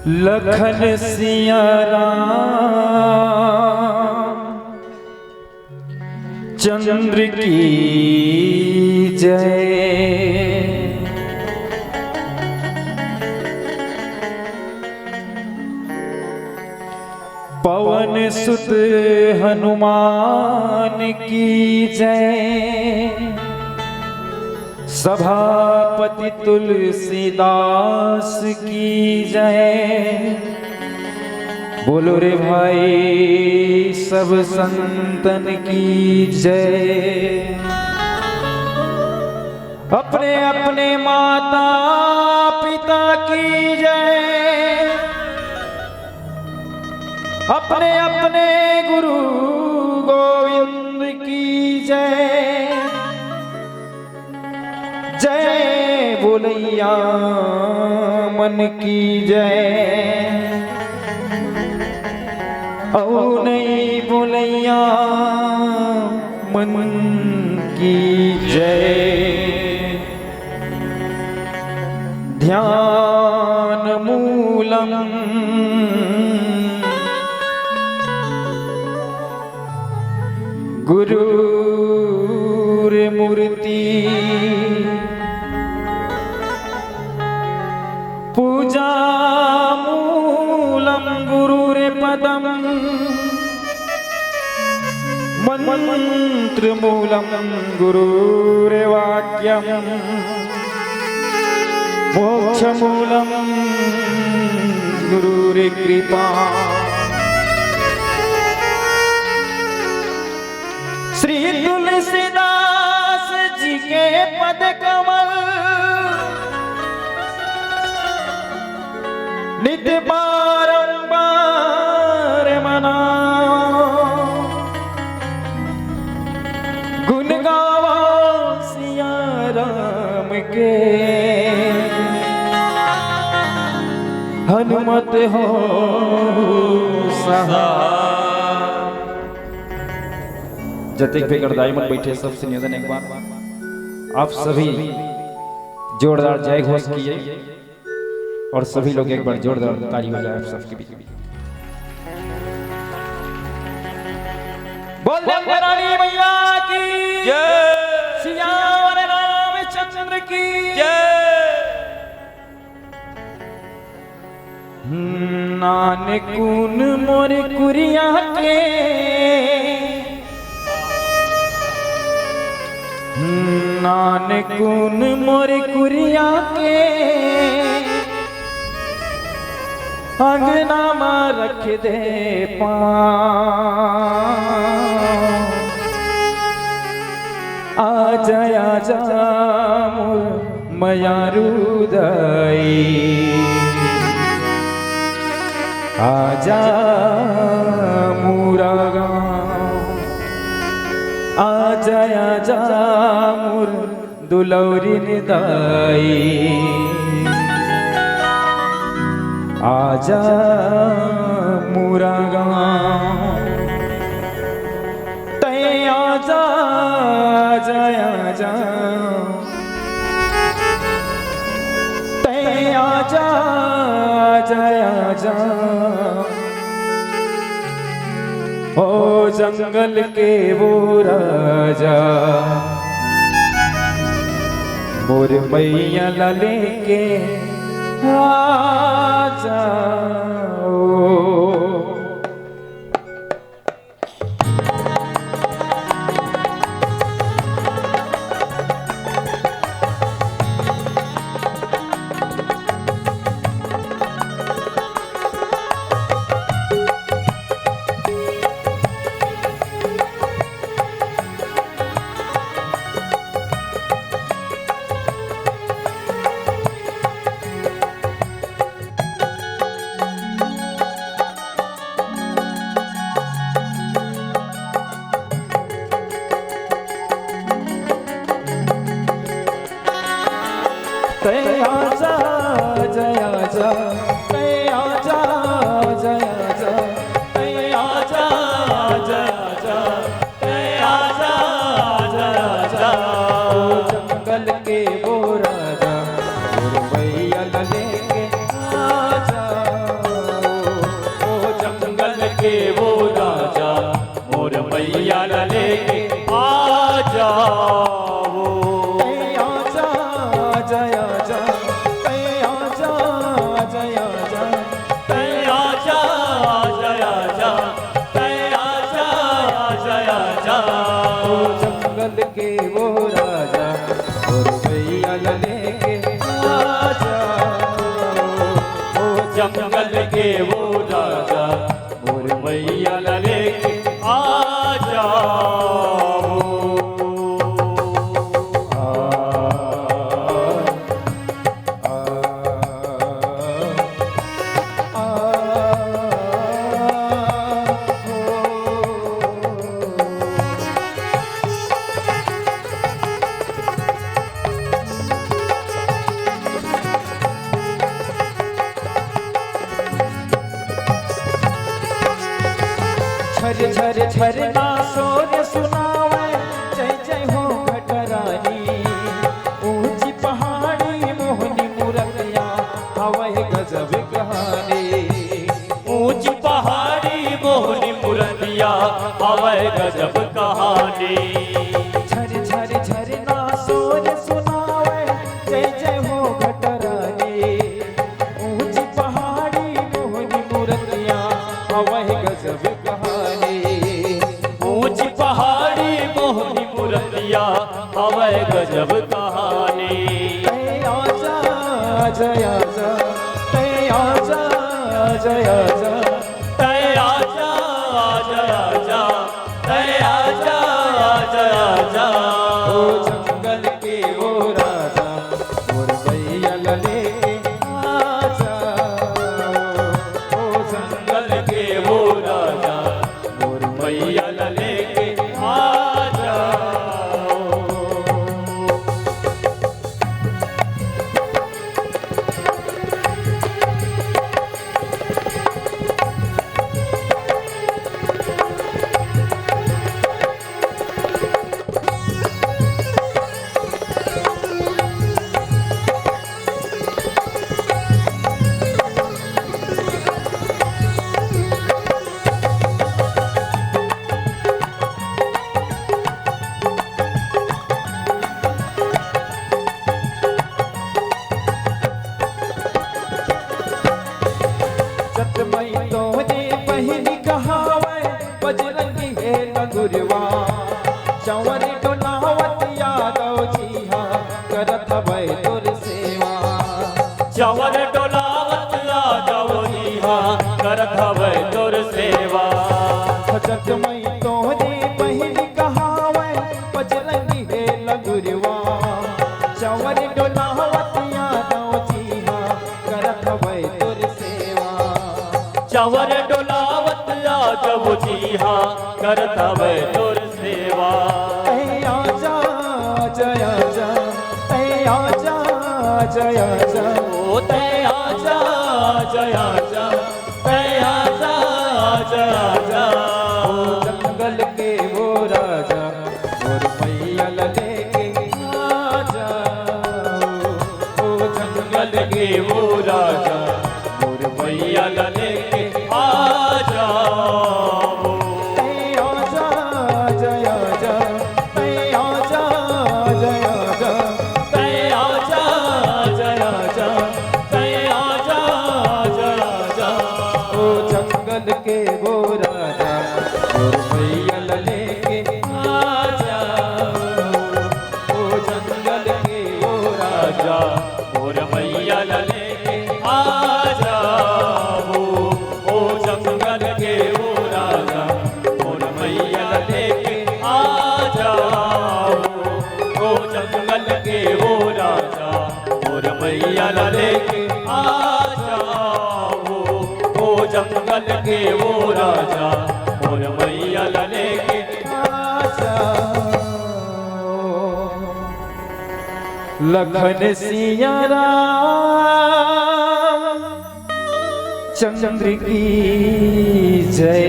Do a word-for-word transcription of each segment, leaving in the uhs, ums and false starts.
लखन सिया राम चंद्र की जय। पवन सुत हनुमान की जय। सभापति तुलसीदास की जय। बोलो रे भाई, सब संतन की जय। अपने अपने माता पिता की जय। अपने अपने गुरु गोविंद की जय। जय बोलैया मन की जय। अउ नई बोलैया मन की जय। ध्यान मूलम गुरुर्मूर्ति। पूजा मूलम गुरुर्पदम। मंत्र मूलम गुरुर्वाक्यम। मोक्ष मूलम गुरुर्कृपा। श्री तुलसीदास जी के पद कमल नित बारंबार मना। गुण गावा सिया राम के, हनुमत हो सहाय। जतेक भी गणदाई मन बैठे, सबसे निवेदन, एक बार आप सभी जोरदार जय घोष किए और सभी लोग एक बार जोरदार ताली बजाए आप सबके बीच। बोल देंगे रानी मैया की जय। सियावर रामचंद्र की जय। नानकुन मोर कुरिया के, नानकुन मोर कुरिया के, अंगना मा रख दे पाँव। आजा आजा मोर मयारू दाई, आजा मोरा गाँव, आजा आजा मोर दुलौरी निदाई, आजा मोरा गाँव। तैं आजा, आजा, आजा। तैं आजा, आजा, आजा। ओ जंगल के वो राजा, मोर मैया ला लेके आजा ओ। तैं आजा, आजा, आजा, तैं आजा, आजा, आजा, तैं आजा, आजा, आजा, तैं आजा, आजा, आजा, ओ जंगल के वो राजा, मोर मैया ला लेके आजा। जंगल के वो राजा, मोर मैया ला लेके आ जाओ। आ, आ, आ, आ, ओ। झर झर झरना सोर सुनावै, जय जय हो घट रानी। ऊंची पहाड़ी मोहनी मूरतिया, हवै गजब कहानी। ऊंची पहाड़ी मोहनी मूरतिया, हवै गजब कहानी। झर झर झरना सोर सुनावै, जय जय हो घट रानी। ऊंची पहाड़ी मोहनी मूरतिया, हवै गजब कहानी। ऊंची पहाड़ी मोहनी मूरतिया, हवै गजब कहानी। तै आजा, आजा, आजा, तै आजा, आजा, आजा। तै आजा, आजा, आजा, तै आजा, आजा, आजा। ओ जंगल के वो राजा, मोर मैया ला लेके आजा। ओ जंगल के वो राजा, मोर मैया ला लेके आजा। जत मई तोहरे बहिनी कहावै, बजरंगी हे नगुरवा। चंवर डोलावत यादव जी हा, करत हवै तोर सेवा। चंवर डोलावत यादव जी हा, करत हवै तोर सेवा। जत मई तोहरे बहिनी कहावै, बजरंगी हे नगुरवा। चंवर डोलावत यादव जी हा, करत हवै तोर सेवा। चंवर डोलावत यादव जी हा, करत हवै तोर सेवा। तै आजा, आजा, आजा, तै आजा, आजा, आजा। ओ तै आजा, आजा, आजा, तै आजा, आजा, आजा। ओ जंगल के वो राजा, मोर मैया ला लेके आजा। ओ जंगल के वो राजा, मोर मैया ला लेके आजा। तै आजा, आजा, आजा, तै आजा, आजा, आजा, तै आजा, आजा, आजा, तै आजा, आजा, आजा। ओ जंगल के वो राजा, मोर मैया ला लेके आजा। ओ जंगल के वो राजा, मोर मैया ला लेके आजा। ओ जंगल के वो राजा, मोर मैया ला लेके आजा। ओ जंगल के वो राजा, मोर मैया ला लेके आजा। ओ जंगल के वो राजा, मोर मैया ला लेके आजा। लखन सिया राम चंद्र की जय।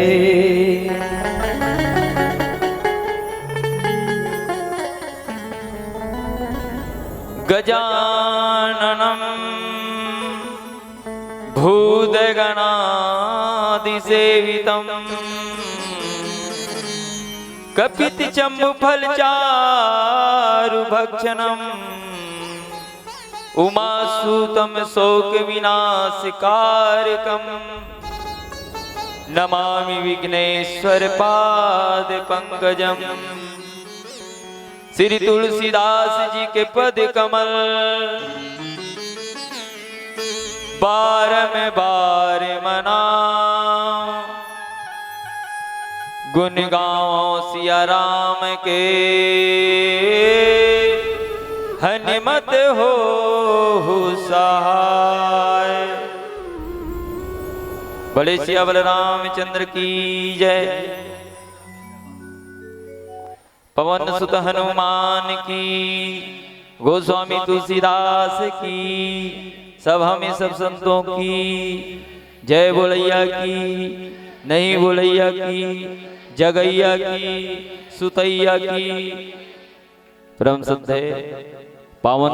गजाननम भूतगणादिसेवितम्। कपित चम्बु फल चारु भक्षणम्। उमासुतं शोक विनाश कारकम्। नमामि विघ्नेश्वर पाद पंकजम्। श्री तुलसीदास जी के पद कमल। बारम बार मनाओ गुण गाओ सिया राम के, हनुमत होहु सहाय। बड़े सिया बलराम चंद्र की जय। पवन सुत हनुमान की, गोस्वामी तुलसीदास की, सभा में सब संतों की जय। बोलैया की, नहीं बोलैया की, जगैया की, सुतैया की। परम श्रद्धेय पावन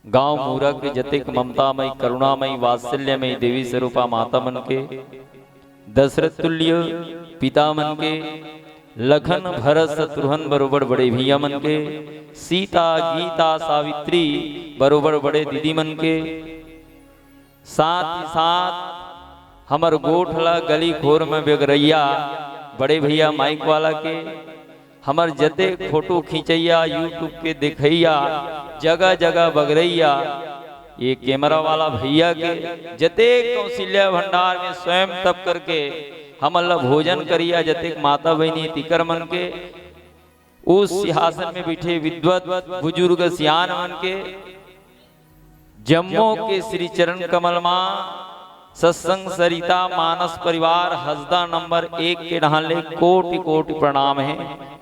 गांव मूरा के जतेक ममतामयी, करुणामयी, वात्सल्यमयी देवी स्वरूपा माता मन के, दशरथ तुल्य पिता मन के, लखन भरत शत्रुघ्न बरोबर बड़े भैया मन के, सीता गीता सावित्री बरोबर बड़े दीदी मन के, साथ ही साथ हमर गोठ ला गली खोर में बेगरैया बड़े भैया माइक वाला के, हमर जतेक फोटो खींचैया, YouTube के देखैया, जगह जगह बगरैया, ये कैमरा वाला भैया के, जतेक कौशल्या भंडार में स्वयं तप करके हमन ला भोजन करैया, जतेक माता बहिनी तिकर मन के, उस सिंहासन में बैठे विद्वत बुजुर्ग सियान मन के, जम्मो के श्री चरण कमल मा सत्संग सरिता मानस परिवार हसदा नंबर एक के डहान ले कोटि कोटि प्रणाम हे,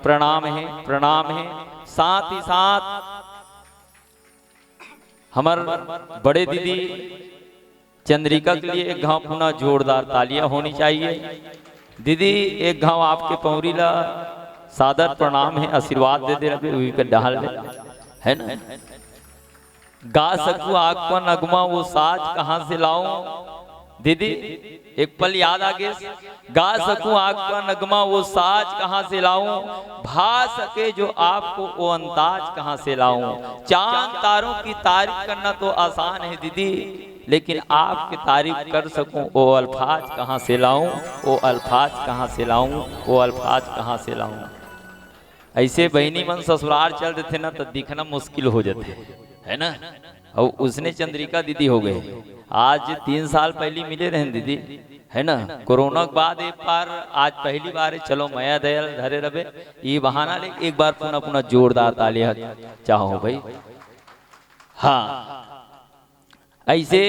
प्रणाम हे, प्रणाम हे। साथ ही साथ हमर बड़े दीदी चंद्रिका के लिए एक घाव पुनः जोरदार तालियां होनी चाहिए। दीदी, एक घाव आपके पौरी ला सादर प्रणाम हे, आशीर्वाद दे दे रहे, उही के डहान ले, है ना? गा सकूं आग का नगमा वो साज कहाँ से लाऊं? दीदी, एक पल याद आ गए, गा सकूं आग का नगमा वो साज कहाँ से लाऊं? भा सके जो आपको वो अंदाज कहाँ से लाऊं? चांद तारों की तारीफ करना तो आसान है दीदी, लेकिन आपकी तारीफ कर सकूं वो अल्फाज कहाँ से लाऊं? वो अल्फाज कहाँ से लाऊं? वो अल्फाज कहाँ से लाऊं? ऐसे बहिनी मन ससुराल चल देथे ना, तो दिखना मुश्किल हो जाथे, है ना? अउ उसने चंद्रिका दीदी हो गए। आज तीन साल पहली मिले रहेन दीदी, है ना? कोरोना के बाद एक बार, आज पहली बार हे, चलो मया दया धरे रहे, ये बहाना ले एक बार पुनः पुनः जोरदार तालियां चाहो भाई। हाँ, ऐसे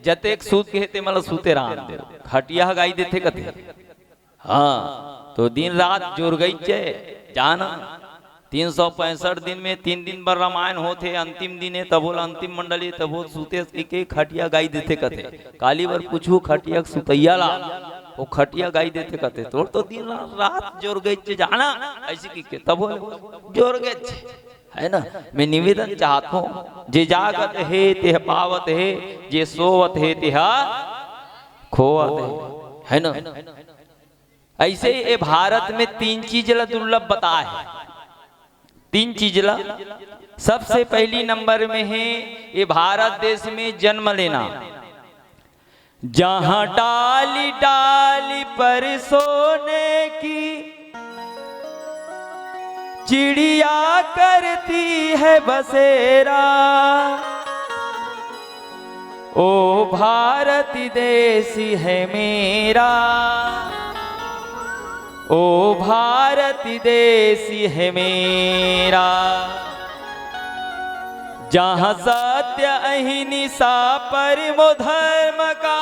जतेक सूत के हे ते मन ल सूते रहन दे, खटिया ह गाई देथे कथे। हाँ, तो दिन रात जोरगइच हे, जाना, तीन सौ पैंसठ दिन में तीन दिन बर रामायण होथे, अंतिम दिन हे, तभो ल अंतिम मंडली, तभो सूते के, के खटिया गाई देथे कथे। काली बर पूछू खटिया के सुतैया ला, वो खटिया गाई देथे कथे। तोर तो दिन रात जोरगइच हे, जाना, ऐसे कहिके तभो जोरगइच हे, है ना? मैं निवेदन चाहत हूँ, जे जागत हे तेह पावत हे, जे सोवत हे तेह खोवत हे, है ना? ऐसे ये भारत में तीन चीज ला दुर्लभ बताए हे। तीन चीज ला, सबसे पहली नंबर में हे ये भारत देश में जन्म लेना, जहाँ डाली डाली पर सोने की चिड़िया करती है बसेरा। ओ भारत देश है मेरा, ओ भारत देश है मेरा, जहाँ सत्य अहिंसा परमो धर्म का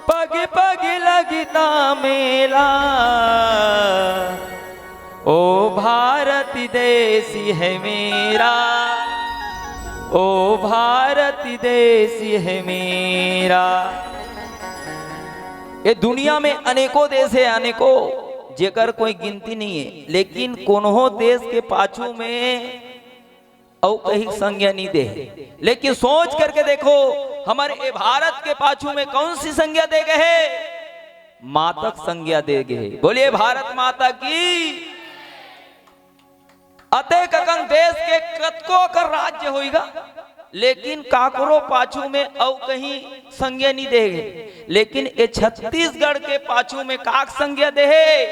पग पग लगता मेला। ओ भारत देश है मेरा, ओ भारत देश है मेरा। ये दुनिया में अनेकों देश हे, अनेकों, जेकर कोई गिनती नहीं हे, लेकिन कोनो देश के पाछू में अउ कहीं संज्ञा नहीं दे हे। लेकिन सोच करके देखो, हमर ये भारत के पाछू में कौन सी संज्ञा दे गए हे? मातक संज्ञा दे गए हे। बोलिए भारत माता की। अतेक अकन देश के कतको अकन राज्य होइगा, लेकिन काकरो पाछू में अउ कहीं संज्ञा नहीं दे हे। लेकिन ये छत्तीसगढ़ के पाछू में काक संज्ञा दे हे?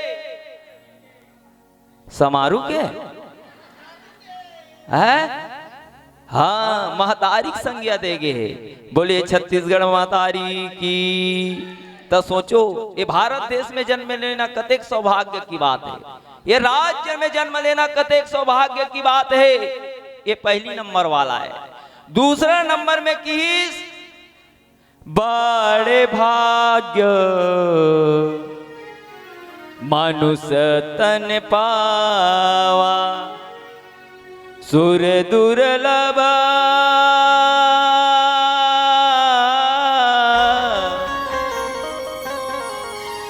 समारू के? हैं? हाँ, महतारी के संगिया दे गे हे। बोलिए छत्तीसगढ़ महतारी की। त सोचो, ये भारत देश में जन्म लेना कतेक सौभाग्य की बात है, ये राज्य में जन्म लेना कतेक सौभाग्य की बात है। ये पहली नंबर वाला है। दूसरा नंबर में किहिस, बड़े भाग्य मानुष तन पावा, सुर दुर्लभ,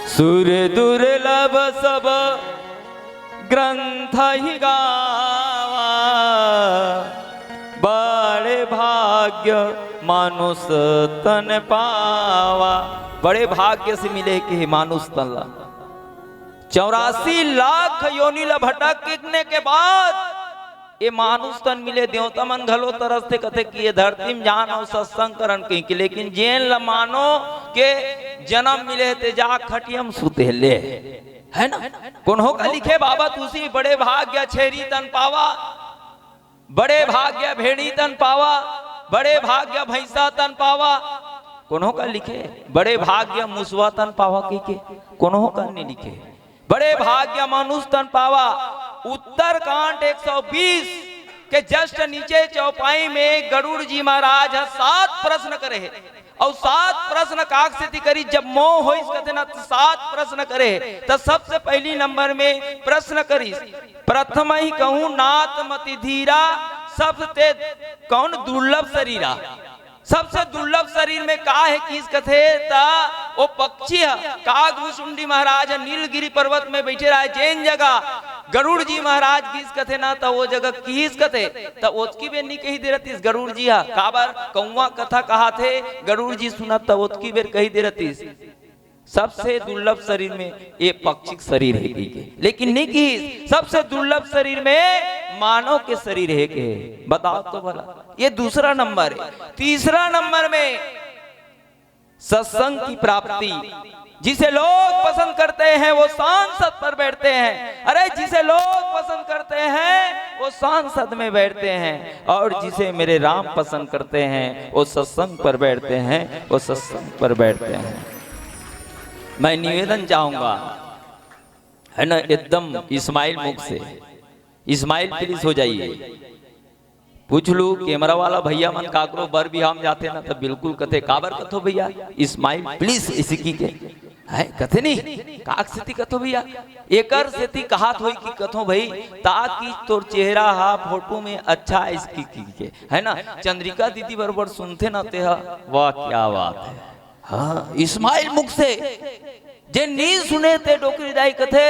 सुर दुर्लभ सब ग्रंथ ही गावा, बड़े भाग्य मानुष तन पावा। बड़े भाग्य से मिले के हे मानुष तन ला। चौरासी लाख योनि ला भटकने के बाद ये मानुष तन मिले। देवता मन घलो तरसथे, कथे कि ये धरती में जान अउ सत्संग करन कहिके, लेकिन जेन ला मानो के जन्म मिले ते जा खटिया म सुते ले, है ना? कोन्हो का लिखे, बाबा तुसी बड़े भाग्य छेरी तन पावा, बड़े भाग्य भेड़ी तन पावा, बड़े भाग्य भैंसा तन पावा। कोन्हो का लिखे, बड़े भाग्य मुसवा तन पावा कहिके, कोन्हो का नहीं लिखे। बड़े भाग्य मानुष तन पावा। उत्तरकांड एक सौ बीस के just नीचे चौपाई में गरुड़ जी महाराज ह सात प्रश्न करे हे। अउ सात प्रश्न काक सेती करी, जब मोह होइस कथे ना, त सात प्रश्न करे हे। त सबसे पहली नंबर में प्रश्न करिस, प्रथम ही कहूँ नाथ मति धीरा, सबसे कौन दुर्लभ शरीरा। सबसे दुर्लभ शरीर में का हे किस कथे, त ओ पक्षी ह, काग भुसुंडी महाराज ह नीलगिरी पर्वत में बैठे रहे, जेन जगह गरुड़ जी महाराज किस कथे ना, त ओ जगह किस कथे, त ओतकी बेर नहीं कही दे रहतीस गरुड़ जी ह। काबर कौवा कथा कहाथे, गरुड़ जी सुनत त ओतकी बेर कही दे रहतीस, सबसे दुर्लभ शरीर में ये पक्षी के शरीर हे कहिके, लेकिन नहीं किहिस, सबसे दुर्लभ शरीर में मानव के शरीर हे के। बताओ तो भला, ये दूसरा नंबर हे। तीसरा नंबर में सत्संग की प्राप्ति। जिसे लोग पसंद करते हैं वो सांसद पर बैठते हैं। अरे, जिसे लोग पसंद करते हैं वो सांसद में बैठते हैं, और जिसे मेरे राम पसंद करते हैं वो सत्संग पर बैठते हैं, वो सत्संग पर बैठते हैं। मैं निवेदन चाहूंगा, है ना, एकदम इस्माइल मुख से, इस्माइल प्लीज हो जाइए। पूछ लू, कैमरा वाला भैया मन काकरो बर बिहाव म जाथे ना, त बिल्कुल कथे, "काबर कथो भैया, इस्माइल प्लीज?" इसी कहिके, है कथे नहीं, काक सेती कथो भैया, एकर सेती कहात होई कि कथो भाई, ताकि तोर चेहरा हा फोटो में अच्छा इस कहिके, है ना? चंद्रिका दीदी बरोबर सुनथे ना ते हा, वाह क्या बात है। हाँ, इस्माइल मुख से जे नी सुने ते डोकरी दाई कथे,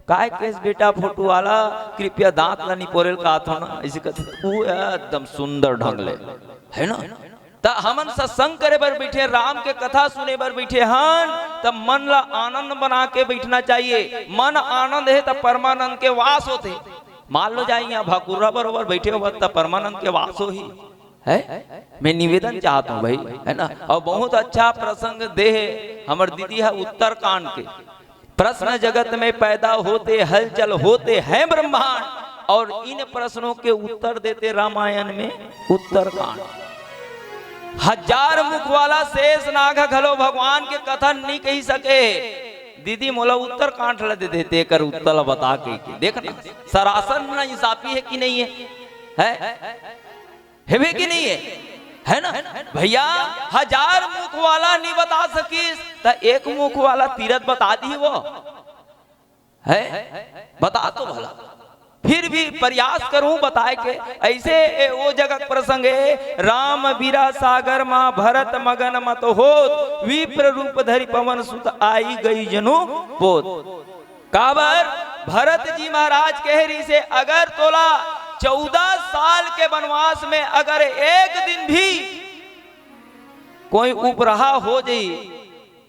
"काय केस बेटा फोटो वाला, कृपया दांत ला निपोरेल का थो ना," इसे कथे। वो एकदम सुंदर ढंग ले, है ना? त हमन सत्संग करे बर बैठे, राम के कथा सुने बर बैठे हन, त मन ला आनंद बना के बैठना चाहिए। मन आनंद हे त परमानंद के वास होथे। मान लो जाए यहाँ भाकुर्रा बरोबर बैठे हो त परमानंद के वास होही, है? मैं निवेदन चाहत हूँ भाई, है ना? और बहुत अच्छा प्रसंग दे हे हमर दीदी है उत्तरकांड के। प्रश्न जगत में पैदा होते, हलचल होते हैं ब्रह्मांड, और इन प्रश्नों के उत्तर देते रामायण में उत्तरकांड। हजार मुख वाला शेष नाग घलो भगवान के कथा नहीं कही सके। दीदी मोला उत्तरकांड ला दे देते, एकर उत्तर ला बता के, के। देखना, सरासर नाइंसाफी है कि नहीं है? है? हेबे कि नहीं है? है ना? भैया, हजार मुख वाला नहीं बता सकिस, त एक मुख वाला तीरथ बता दी वो। है? बता तो भला। फिर भी प्रयास करूं बताए के। ऐसे ए, वो जगह के प्रसंग है, राम बीरा सागर मा भरत मगन मत होत, विप्र रूप धरि पवन सुत आई गई जनु पोत। काबर भरत जी महाराज कह रही से, अगर तोला चौदह साल के वनवास में अगर एक दिन भी कोई उपराहा हो जाई,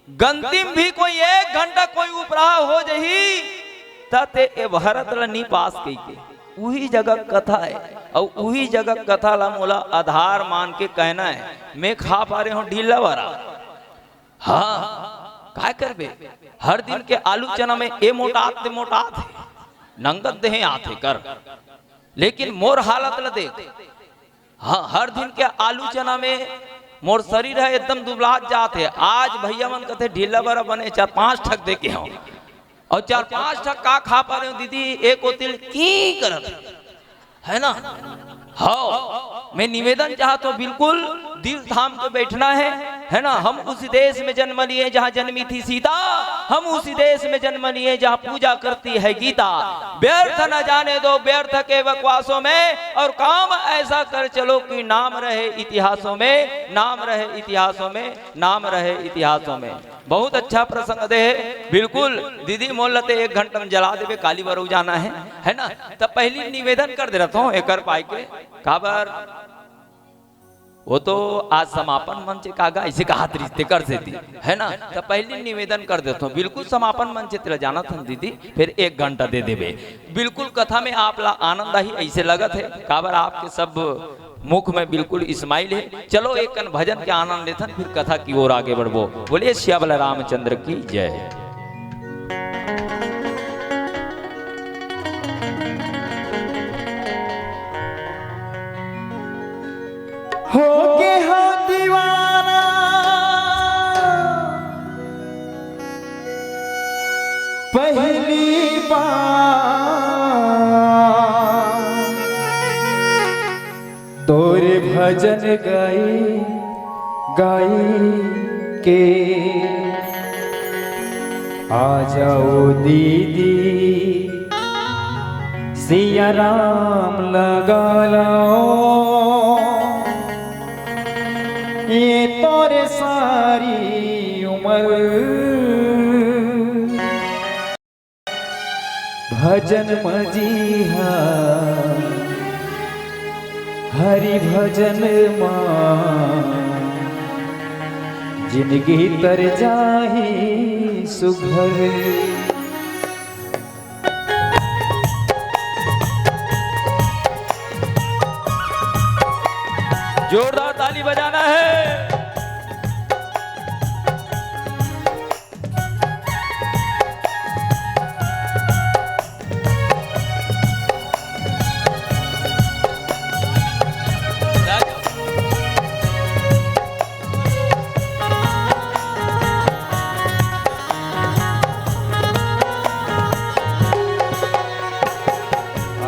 गंतिम भी कोई एक घंटा कोई उपराहा हो जाही, त ते ए भरत ला नी पास कहिके। उही जगह कथा है, अउ उही जगह कथा ला मोला आधार मान के कहना है। मैं खा पा रहे हूँ ढीला वाला। हाँ, काय करबे? हर दिन के आलू चना में ए मोटात ते मोटात है, नंगत देहे आथे कर। लेकिन मोर हालत ल देख, हाँ, हर दिन के आलू चना में मोर शरीर ह एकदम दुबलात जात हे। आज भैया मन कथे ढीला बरा बने चार पांच ठक दे के हव, अउ चार पांच ठक का खा पा रहे हो दीदी, एक ओतिल की करत हे ना? हव, मैं निवेदन चाहत हव, बिल्कुल दिल थाम के बैठना हे, हे ना? हम उस देश में जन्म लिए जहाँ जन्मी थी सीता, हम उसी देश में जन्म लिए जहाँ पूजा करती है गीता। व्यर्थ न जाने दो व्यर्थ के बकवासों में, और काम ऐसा कर चलो कि नाम रहे इतिहासों में, नाम रहे इतिहासों में, नाम रहे इतिहासों में। बहुत अच्छा प्रसंग दे हे। बिल्कुल दीदी, मोला ते एक घंटा में जला देबे, काली बरऊ जाना हे, हे ना? त पहली निवेदन कर दे रहत हव एकर पाई के, काबर वो तो आज समापन मंच का गा, इसे कहा रिश्ते कर देती, हे ना? त पहली निवेदन कर देत हव, बिल्कुल समापन मंच तेला जानत हन दीदी, फिर एक घंटा दे देबे। बिल्कुल कथा में आप ला आनंद आही, ऐसे लगत हे, काबर आपके सब मुख में बिल्कुल smile हे। चलो एक कन भजन के आनंद लेथन, फिर कथा की ओर आगे बढ़बो। बोलिए सियावल रामचंद्र की जय। हो गे हव दीवाना पहली बार, तोर भजन गाई गाई के। आ जाओ दीदी, सिया राम लगा लो, ये तोरे सारी उम्र। भजन म जी हा, हरि भजन म जिनगी तर जाही सुघर। जोरदार ताली बजाना है।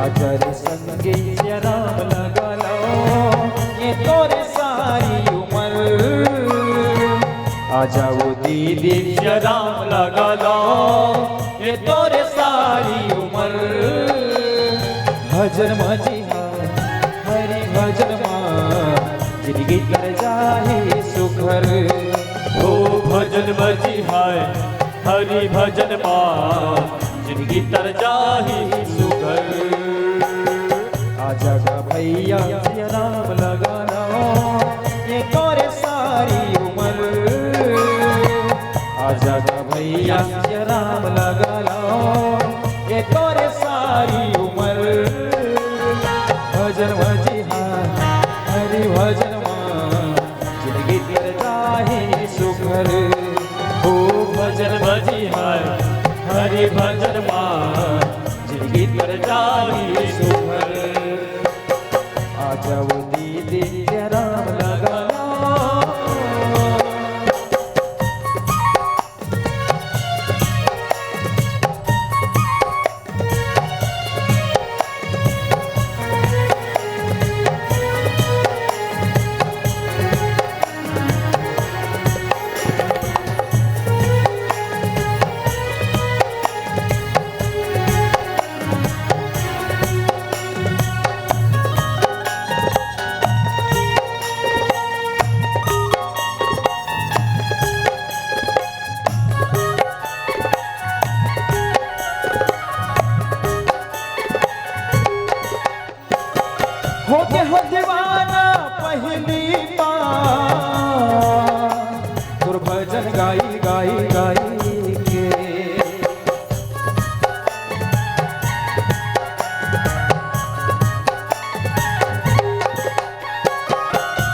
आजा रे संगी सिया राम लगा लो, ये तोरे सारी उम्र। आजा वो दीदी सिया राम लगा लो, ये तोरे सारी उम्र। भजन म जी हा, हरि भजन म जिनगी तर जाही सुघर। हो भजन म जी हा, हरि भजन म जिनगी तर जाही सुघर। आजा गा भैया सिया राम लगा लो, ये तोरे सारी उम्र। आजा गा भैया सिया राम लगा लो, ये तोरे सारी उम्र। भजन म जी हा, हरि भजन म जिनगी तर जाही सुघर। हो भजन म जी हा, हरि भजन म जिनगी तर जाही सुघर। आजा वो दीदी सिया राम लगा लो। हो गे हव दीवाना पहली बार, तोर भजन गाई, गाई, गाई के।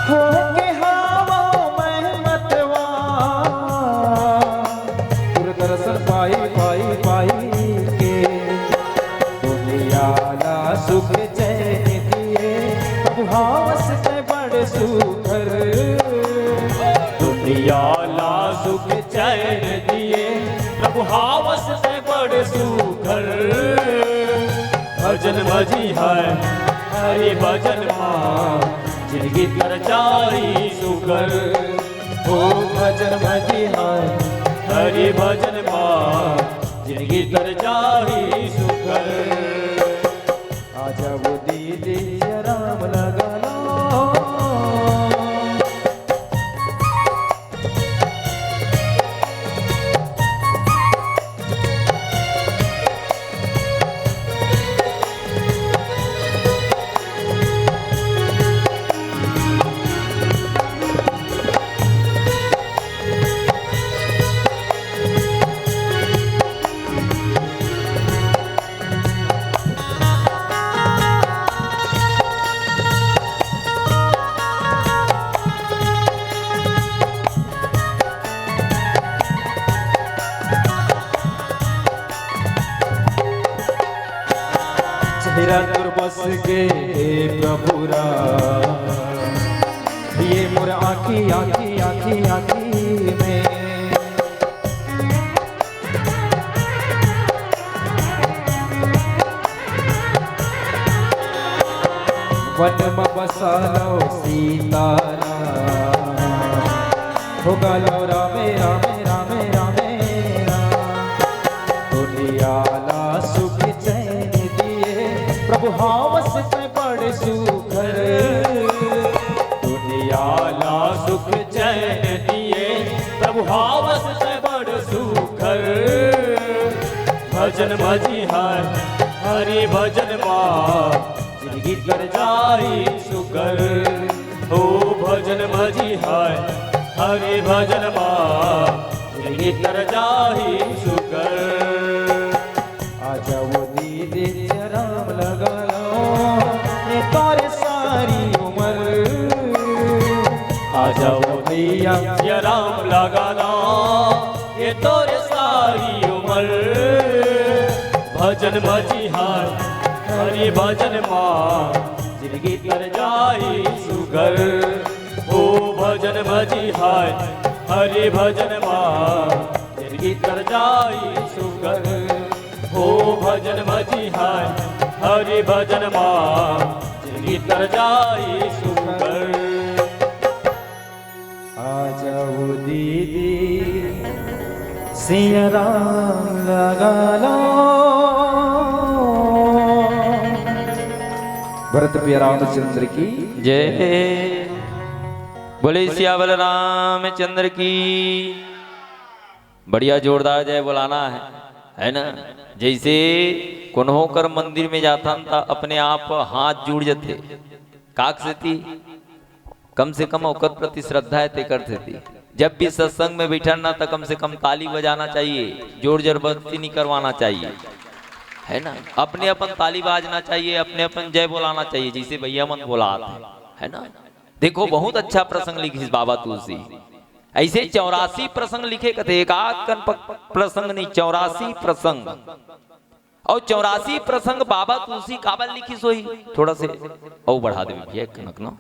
हो गे हवं मैं मतवार, तोर दर्शन पाई, पाई, पाई के। दुनिया ला सुख चैन दिए, प्रभु हवस सुघर। दुनिया ला सुख चैन दिए, प्रभु हावस ते बड़ सुघर। भजन भजी है हरि भजन मा, जिनगी कर जाई सुघर। ओ भजन भजी है हरि भजन मा, जिनगी कर जाई सुघर। आजा वो दीदी, सिया राम लगा लो। चेहरा तोर बस गे हे प्रभु राम, ये मोर आँखी, आँखी, आँखी, आँखी में। मन म बसा लो सीताराम, होगा लो रामे, रामे, रामे, रामे राम। दुनिया ला सुख चैन दिए, प्रभु हावस ते बड़ सुघर। दुनिया ला सुख चैन दिए, प्रभु हावस ते बड़ सुघर। भजन भजी है हरि भजन मा, जिनगी कर जाई सुघर। ओ भजन भजी है हरि भजन मा, जिनगी कर जाई सुघर। आजा वो दीदी, सिया राम लगा लो, ये तोरे सारी उमर। आजा वो भैया, सिया राम लगा लो, ये तोरे सारी उमर। भजन भजी है हरि भजन मा, जिनगी कर जाई सुघर। ओ भजन भजी है हरि भजन मा, जिनगी कर जाई सुघर। ओ भजन भजी है हरि भजन मा, जिनगी कर जाई सुघर। आजा वो दीदी, सिया राम लगा लो। भरत प्रिय रामचंद्र की जय। बोले सियावर रामचंद्र की। बढ़िया जोरदार जय बोलाना है, है ना? जैसे कोनो कर मंदिर में जाथन त अपने आप हाथ जुड़ जथे। काक सेती? कम से कम ओकर प्रति श्रद्धा है, तेकर सेती। जब भी सत्संग में बैठन ना, त कम से कम ताली बजाना चाहिए, जोर जबरदस्ती नहीं करवाना चाहिए, है ना? अपने अपन ताली बाजना चाहिए, अपने अपन जय बोलाना चाहिए, जैसे भैया मन बोलात है, है ना? देखो, बहुत अच्छा प्रसंग लिखिस बाबा तुलसी। ऐसे चौरासी प्रसंग लिखे कथे, एक आध कन प-, प्रसंग नहीं, चौरासी प्रसंग। और चौरासी प्रसंग बाबा तुलसी काबर लिखिस होही? थोड़ा से अउ बढ़ा देबे भैया, एक कनक न।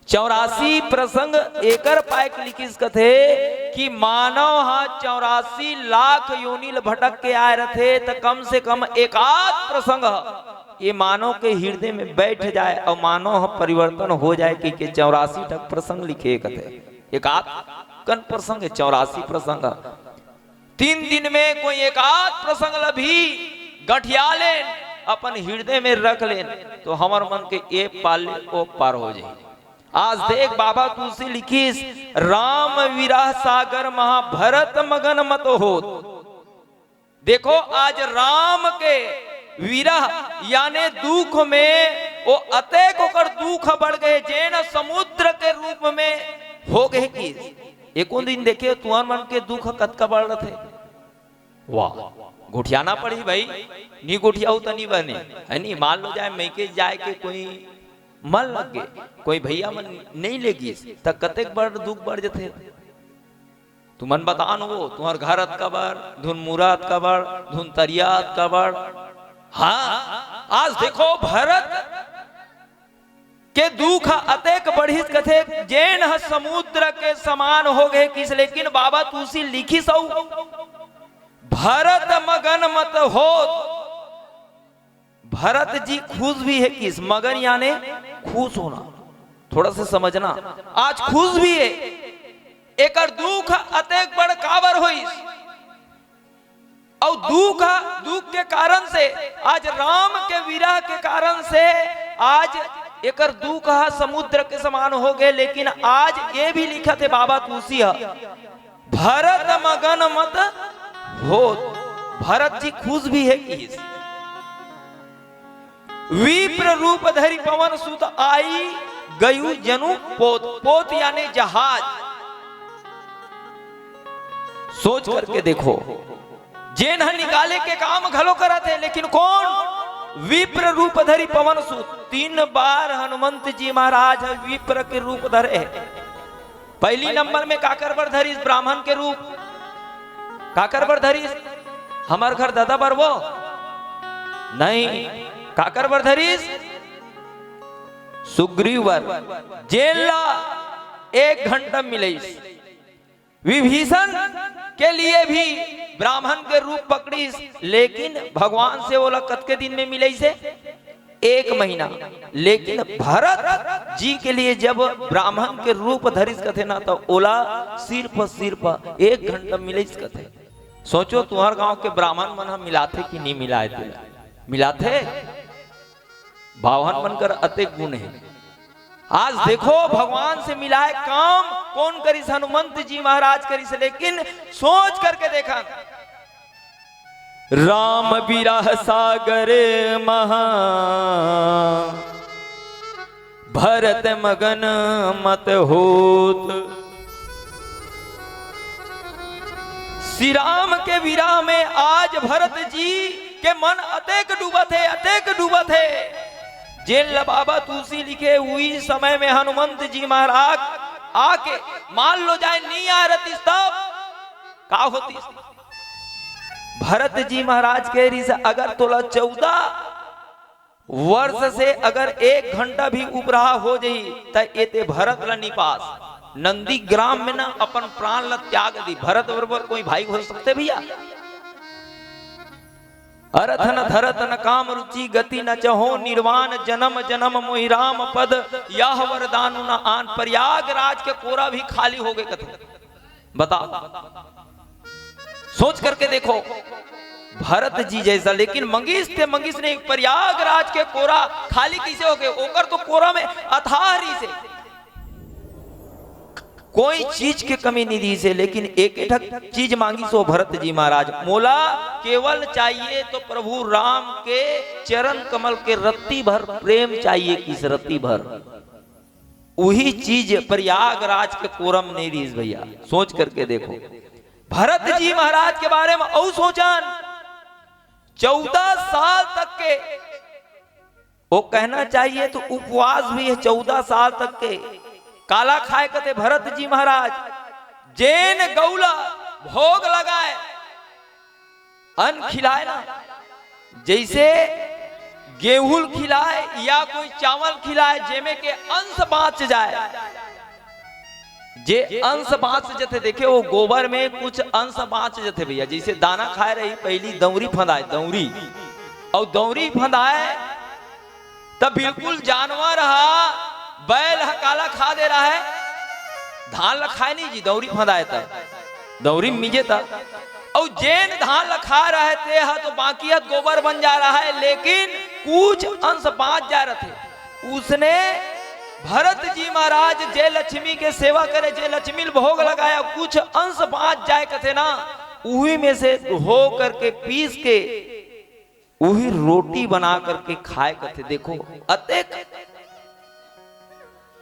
चौरासी प्रसंग एकर पाए के लिखिस कथे कि मानव हा चौरासी लाख योनि ल भटक के आए रथे, त कम से कम एक आध प्रसंग ह ये मानव के हृदय में बैठ जाए और मानव ह परिवर्तन हो जाए, कहिके चौरासी ठक प्रसंग लिखे कथे। एक आध कन प्रसंग है, चौरासी प्रसंग ह। तीन दिन में कोई एक आध प्रसंग ल भी गठिया लेन, अपन हृदय में रख लेन, तो हमर मन के ए पार ले ओ पार हो जाही। आज देख, बाबा तुलसी लिखिस, "राम विरह सागर महा भरत मगन मत होत।" देखो, आज राम के विरह याने दुख में वो अतेक ओकर दुख बढ़ गए, जेन समुद्र के रूप में हो गए कि एको दिन देखे तुहर मन के दुख कतका बढ़ रथे। वाह, गोठियाना पड़ही भाई, नी गोठियाहू त नी बने, है नी? मान लो जाए मइके जाए के कोई मन लग गे, कोई भैया मन नहीं ले गिस, त कतेक बड़ दुख बढ़ जथे। तुमन बतान वो, तुहर घर अतका बड़, धुन मुरा अतका बड़, धुन तरिया अतका बड़। हाँ, आज देखो भरत के दुख ह अतेक बढ़िस कथे, जेन ह समुद्र के समान हो गए किस। लेकिन बाबा तुलसी लिखिस अउ, "भरत मगन मत होत।" भरत जी खुश भी हे किस, मगन याने खुश होना। थोड़ा सा समझना, आज खुश भी हे, एकर दुख अतेक बड़ काबर होइस? अउ दुख, दुख के कारण से, आज राम के विरह के कारण से आज एकर दुख ह समुद्र के समान हो गए। लेकिन आज ये भी लिखत हे बाबा तुलसी ह, "भरत मगन मत होत।" भरत जी खुश भी हे किस। "विप्र रूप धरि पवन सुत आई गयु जनु पोत।" पोत यानी जहाज। सोच करके देखो, जेन ह निकाले के काम घलो करत हे, लेकिन कौन? विप्र रूप धरि पवन सुत। तीन बार हनुमंत जी महाराज ह विप्र के रूप धरे हे। पहली नंबर में काकर बर धरिस? ब्राह्मण के रूप। काकर बर धरिस? हमर घर ददा बर वो नहीं, काकर बर धरिस? सुग्रीव बर, जेन ला एक घंटा मिलइस। विभीषण के लिए भी ब्राह्मण के रूप पकड़िस, लेकिन भगवान से ओला कतके दिन में मिलइस हे? एक महीना। लेकिन भरत जी के लिए जब ब्राह्मण के रूप धरिस कथे ना, तो ओला सिर्फ, सिर्फ एक घंटा मिलइस कथे। सोचो, तुम्हार गांव के ब्राह्मण मन ह मिलाथे कि नहीं मिलाए? तेला मिलाथे। बावन मन कर अतेक गुण हे। आज देखो, भगवान से मिलाए काम कौन करिस? हनुमंत जी महाराज करिस। लेकिन सोच करके देखा, "राम विरह सागर महा भरत मगन मत होत।" श्री राम के विरह में आज भरत जी के मन अतेक डूबत हे, अतेक डूबत हे। जेन ल बाबा तुलसी लिखे, उही समय में हनुमंत जी महाराज आके, मान लो जाए नी आ रहतिस तब का होतिस? भरत जी महाराज के रिस, अगर तोला चौदह वर्ष से अगर एक घंटा भी उपराहा हो जाही, त एते भरत ल नी पास। नंदीग्राम में न अपन प्राण ल त्याग दी। भरत बरोबर कोई भाई हो सकथे भैया? "अरथ न धरत न काम रुचि गति न चहो, निर्वाण जन्म जन्म मोहि राम पद, यह वरदानु न आन।" प्रयागराज के कोरा भी खाली हो गए कथे। बताओ, सोच करके देखो, भरत जी जैसा, लेकिन मंगिस ते मंगिस नहीं, प्रयागराज के कोरा खाली कैसे हो गए? ओकर तो कोरा में अथाह रिस हे, कोई चीज के कमी नहीं दिस हे, लेकिन एक ठक चीज मांगिस हो भरत जी महाराज, "मोला केवल चाहिए तो प्रभु राम के चरण कमल के रत्ती भर प्रेम चाहिए किस, रत्ती भर।" उही चीज प्रयागराज के कोरा म नहीं रिस भैया। सोच करके देखो, भरत जी महाराज के बारे में अउ सोचन, चौदह साल तक के, वो कहना चाहिए तो उपवास भी हे चौदह साल तक के। काला खाए कथे भरत जी महाराज? जेन गऊ ल भोग लगाए, अन्न खिलाए ना, जैसे गेहूं खिलाए या कोई चावल खिलाए, जेमे के अंश बांच जाए, जे अंश बांच जथे, देखे वो गोबर में कुछ अंश बांच जथे भैया, जैसे दाना खाए रही, पहली दौरी फंदाए, दौरी, अउ दौरी फंदाए, तब बिल्कुल जानवर हा, बैल हा काला खा दे रहा है, धान ला खाए नहीं जी, दौरी फंदाए त, दौरी मिजे त, अउ जेन धान ला खा रहा है, ते हा तो बाकी हा गोबर बन जा रहा है, लेकिन कुछ अंश बांच जा रहा थे। उसने भरत जी महाराज जे लक्ष्मी के सेवा करे, जे लक्ष्मी ल भोग लगाया, कुछ अंश बांच जाए कथे ना, उही में से हो करके पीस के उही रोटी बना करके खाए कथे। देखो, अतेक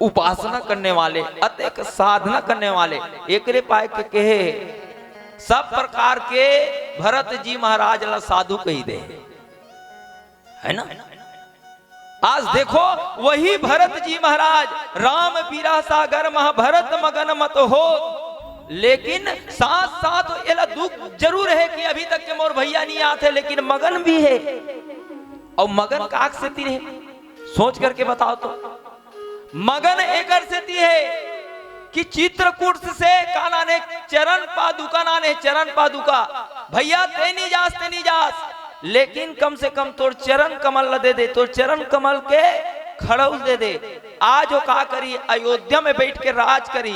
उपासना करने वाले, अतेक साधना करने वाले, एकरे पाए के कहे, सब प्रकार के भरत जी महाराज ला साधु कही दे, है ना? आज देखो, वही भरत जी महाराज, "राम विरह सागर महा भरत मगन मत हो।" लेकिन साथ साथ एला दुख जरूर है कि अभी तक के मोर भैया नहीं आते, लेकिन मगन भी है। और मगन काक से तीर है, सोच करके बताओ तो। मगन एकर सेती हे कि चित्रकूट से का नाने चरण पादुका, नाने चरण पादुका। भैया, ते नी जास, ते नी जास, लेकिन कम से कम तोर चरण कमल ल दे दे, तोर चरण कमल के खड़उस दे दे। आज वो का करी, अयोध्या में बैठ के राज करी,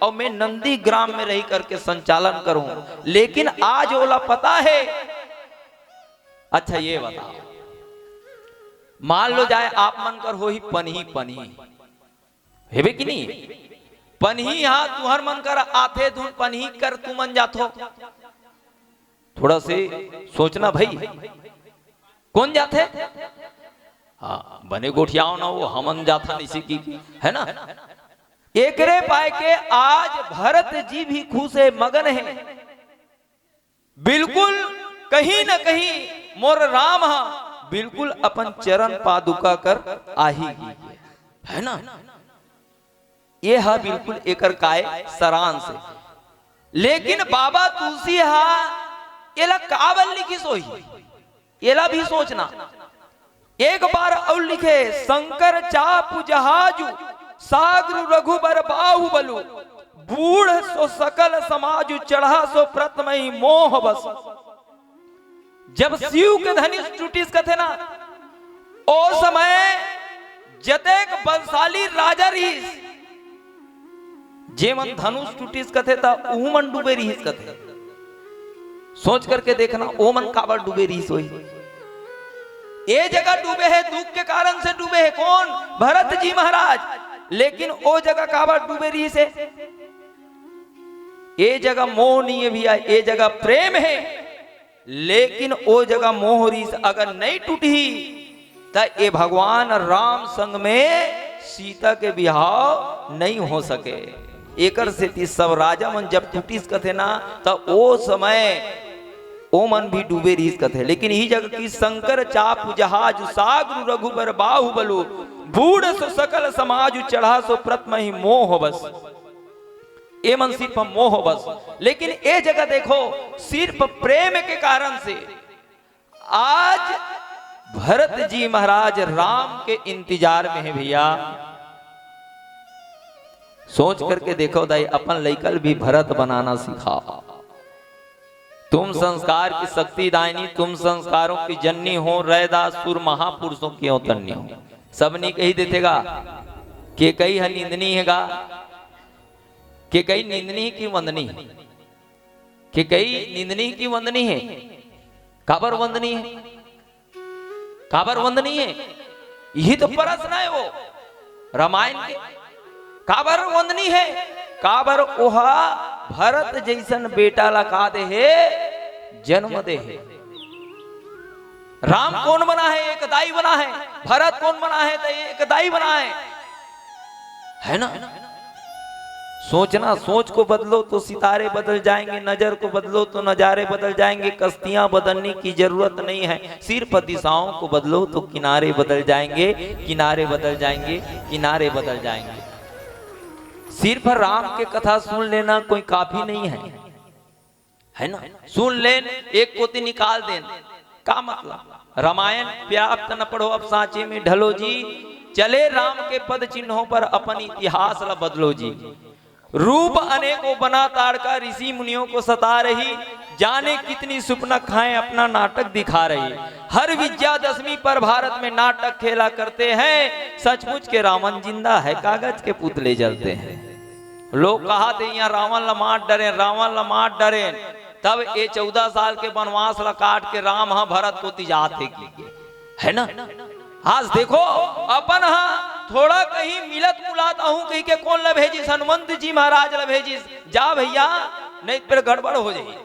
अउ मैं नंदीग्राम में रही करके संचालन करूं। लेकिन आज ओला पता हे। अच्छा, ये बताओ, मान लो जाए आप मन कर होही पनही, पनही, हेबे कि नहीं? पनही हा तुहर मन कर आथे धुन, पनही कर तुमन जाथो। थोड़ा से सोचना भाई, कोन जाथे? हाँ, बने गोठियाव ना, वो हमन जाथन इसी की, है ना? एकरे पाय के आज भरत जी भी खुश हे, मगन हे। बिल्कुल कहीं ना कहीं मोर राम हा बिल्कुल अपन चरण पादुका कर आही, है ना? ये हा बिल्कुल एकर काय सारांश हे। लेकिन बाबा तुलसी हा एला काबर लिखिस होही, एला भी सोचना। एक बार अउ लिखे, शंकर चाप जहाजु, सागरु रघुबर बाहुबलु, बूढ़ सो सकल समाजु, चढ़ा सो प्रथमहि मोह बस। जब शिव के धनुष टूटिस कथे ना, ओ समय जतेक बलशाली राजा रहिस, जेमन धनुष टूटिस कथे, त उहू मन डूबे रहिस कथे। सोच करके देखना, ओ मन काबर डूबे रहिस होही? ए जगह डूबे हे, दुख के कारण से डूबे हे। कोन? भरत जी महाराज। लेकिन ओ जगह काबर डूबे रहिस हे? ए जगह मोह नहीं हे भैया, ए जगह प्रेम हे। लेकिन ओ जगह मोह रिस अगर नहीं टूटही, त ए भगवान राम संग में सीता के बिहाव नहीं हो सके। एकर सेती सब राजा मन जब टूटिस कथे ना, त ओ समय ओ मन भी डूबे रिस कथे। लेकिन इही जगह कि शंकर चाप जहाज, सागरु रघुबर बाहुबलु, बूढ़ सो सकल समाज, चढ़ा सो प्रथमहि मोह बस। ए मन सिर्फ मोह बस। लेकिन ए जगह देखो, सिर्फ प्रेम के कारण से आज भरत जी महाराज राम के इंतजार में हे भैया। सोच करके देखो दाई, अपन लइका ल भी भरत बनाना सिखाओ। तुम संस्कार की शक्ति दायनी, तुम संस्कारों की जननी हो, रैदास सुर महापुरुषों की अवतरनी हो। सबनी कही देथे गा, के कई ह निंदनी हे गा, के कई निंदनी की वंदनी हे, के कई निंदनी की वंदनी हे। काबर वंदनी हे? काबर वंदनी हे? यही तो प्रश्न हे वो रामायण के। काबर वंदनी हे? काबर ओहा भरत जइसन बेटा ला का दे हे? जन्म दे हे। राम कोन बना हे? एक दाई बना हे। भरत कोन बना हे? त एक दाई बना हे, है ना? सोचना, सोच को बदलो तो सितारे बदल जाएंगे, नजर को बदलो तो नजारे बदल जाएंगे। कश्तियां बदलने की जरूरत नहीं है, सिर्फ दिशाओं को बदलो तो किनारे बदल जाएंगे, किनारे बदल जाएंगे, किनारे बदल जाएंगे। सिर्फ राम के कथा सुन लेना कोई काफी नहीं है, है ना? सुन लेन, एक कोती निकाल देन, का मतलब? रामायण पर्याप्त न पढ़ो, अब सांचे में ढलो जी। चले राम के पद चिन्हों पर, अपन इतिहास ला बदलो जी। रूप अनेकों बना ताड़का, ऋषि मुनियों को सता रही। जाने कितनी सुपना खाएं, अपना नाटक दिखा रही। हर विजयादशमी पर भारत में नाटक खेला करते हैं। सचमुच के रावण जिंदा है, कागज के पुतले जलते हैं। लोग कहा थे, "यहाँ रावण ला मार डरे, रावण ला मार डरे।" तब ए चौदह साल के वनवास ला काट के राम ह भरत कोती जात हे कि, है ना? आज देखो, अपन ह थोड़ा कहीं मिलत मुलात आहूं कहि के कोन ला भेजिस? हनुमंत जी महाराज ला भेजिस, "जा भैया, नहीं तो फिर गड़बड़ हो जाही।"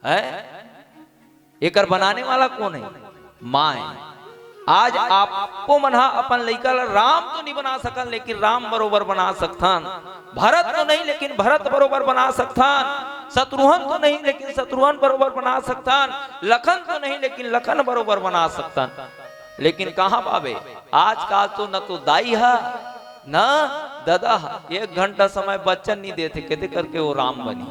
है? एकर बनाने वाला कोन हे? माय। आज आपो मन ह अपन लइका ला राम तो नहीं बना सकन, लेकिन राम बरोबर बना सकथन। भरत तो नहीं, लेकिन भरत बरोबर बना सकथन। शत्रुघ्न तो नहीं, लेकिन शत्रुघ्न बरोबर बना सकथन। लखन तो नहीं, लेकिन लखन बरोबर बना सकथन। लेकिन कहाँ पाबे? आजकल तो न तो दाई ह, न ददा ह। एक घंटा समय बच्चन नहीं देथे, केते करके वो राम बनी?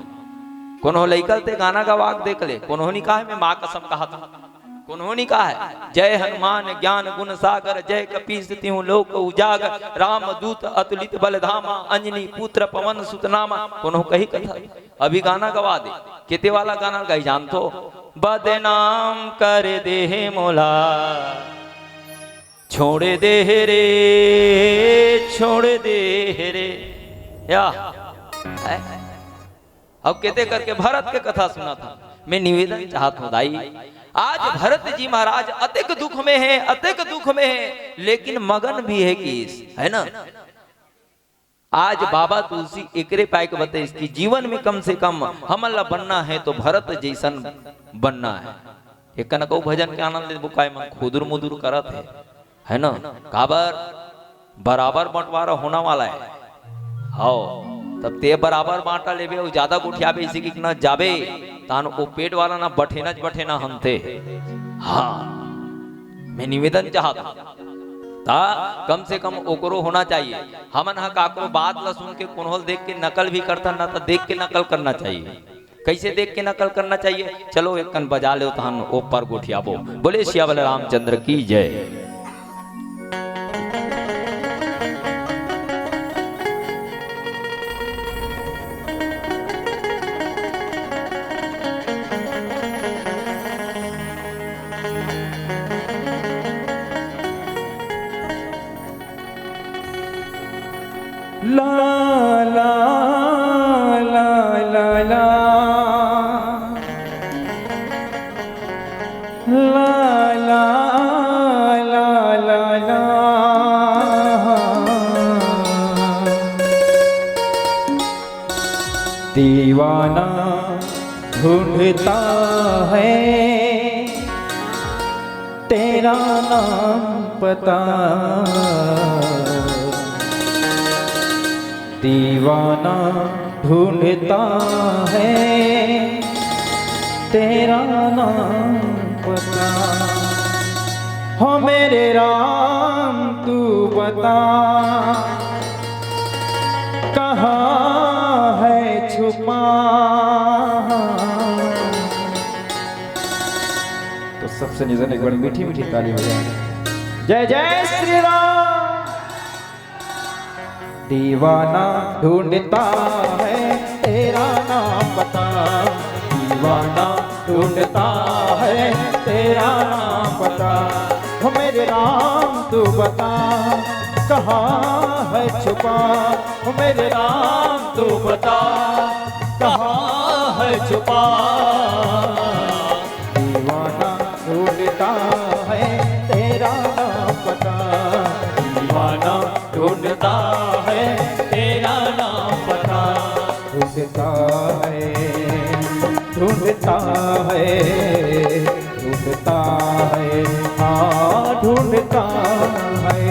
कोनो लइका ते गाना गवा के देख ले, कोनो नहीं कहा, मैं माँ कसम कहा था। कोनो नी कहा है, "जय हनुमान ज्ञान गुण सागर, जय कपीस तिहु लोक उजागर, राम दूत अतुलित बल धामा, अंजनी पुत्र पवन सुत नामा।" कोनो कही कथा, अभी गाना गवा दे, केते वाला गाना गाई जानथो, "बदनाम कर दे हे मोला, छोड़ दे हे रे, छोड़ दे हे रे।" या, है? अब केते करके भरत के कथा सुनाथंव। मैं निवेदन चाहत हूँ दाई, आज भरत जी महाराज अतेक दुख में हे, अतेक दुख में हे, लेकिन मगन भी हे कि, है ना? आज बाबा तुलसी एकरे पाय के बताइस कि जीवन में कम से कम हमन ला बनना हे तो भरत जइसन बनना हे। एक कन कहू भजन के आनंद लेबो, काय मन खुदुर मुदुर करत हे, है ना? काबर? बराबर बंटवारा होना वाला हे। हव, तब ते बराबर बांटा लेबे, अउ जादा गोठियाबे, इसे कि न जाबे, तान ओ पेट वाला ना बठेना च बठेना हंते। हाँ, मैं निवेदन चाहत हूँ, ता कम से कम ओकरो होना चाहिए। हमन ह काकरो बात ला सुन के कोनो ल देख के नकल भी करथन ना, त देख के नकल करना चाहिए। कैसे देख के नकल करना चाहिए? चलो एक कन बजा लेव तहन ओ पर गोठियाबो। बोले सिया वाले रामचंद्र की जय। ला, ला, ला, ला, ला। ला, ला, ला, ला, ला। दीवाना ढूंढता है तेरा नाम पता, दीवाना ढूंढता है तेरा नाम पता। हो मेरे राम, तू बता, कहाँ है छुपा? तो सबसे निवेदन, एक बार मीठी मीठी ताली हो जाए। जय जय श्री राम। दीवाना ढूंढता है तेरा नाम पता, दीवाना ढूंढता है तेरा नाम पता। हो मेरे राम, तू बता, कहाँ है छुपा? हो मेरे राम, तू बता, कहाँ है छुपा? दीवाना ढूंढता है तेरा नाम पता, दीवाना ढूंढता है तेरा नाम पता। ढूंढता है, ढूंढता है, ढूंढता है, हाँ, ढूंढता है।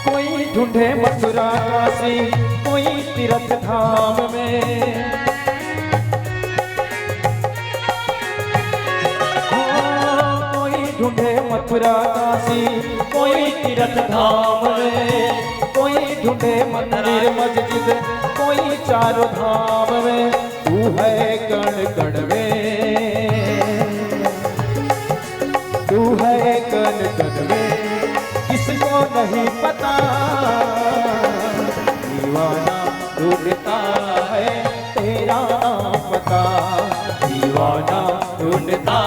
कोई ढूंढे मथुरा काशी, कोई तीरथ धाम में। हो, कोई ढूंढे मथुरा काशी, कोई तीरथ धाम में, कोई ढूंढे मंदिर मस्जिद, कोई चारों धाम में। तू है कण कण में, तू है कण कण में, किसको नहीं पता। दीवाना ढूंढता है तेरा नाम पता, दीवाना ढूंढता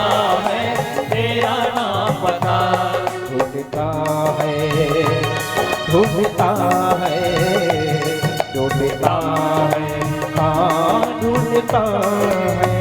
है तेरा नाम पता। ढूंढता है, ढूंढता है, ढूंढता है, हाँ, ढूंढता है।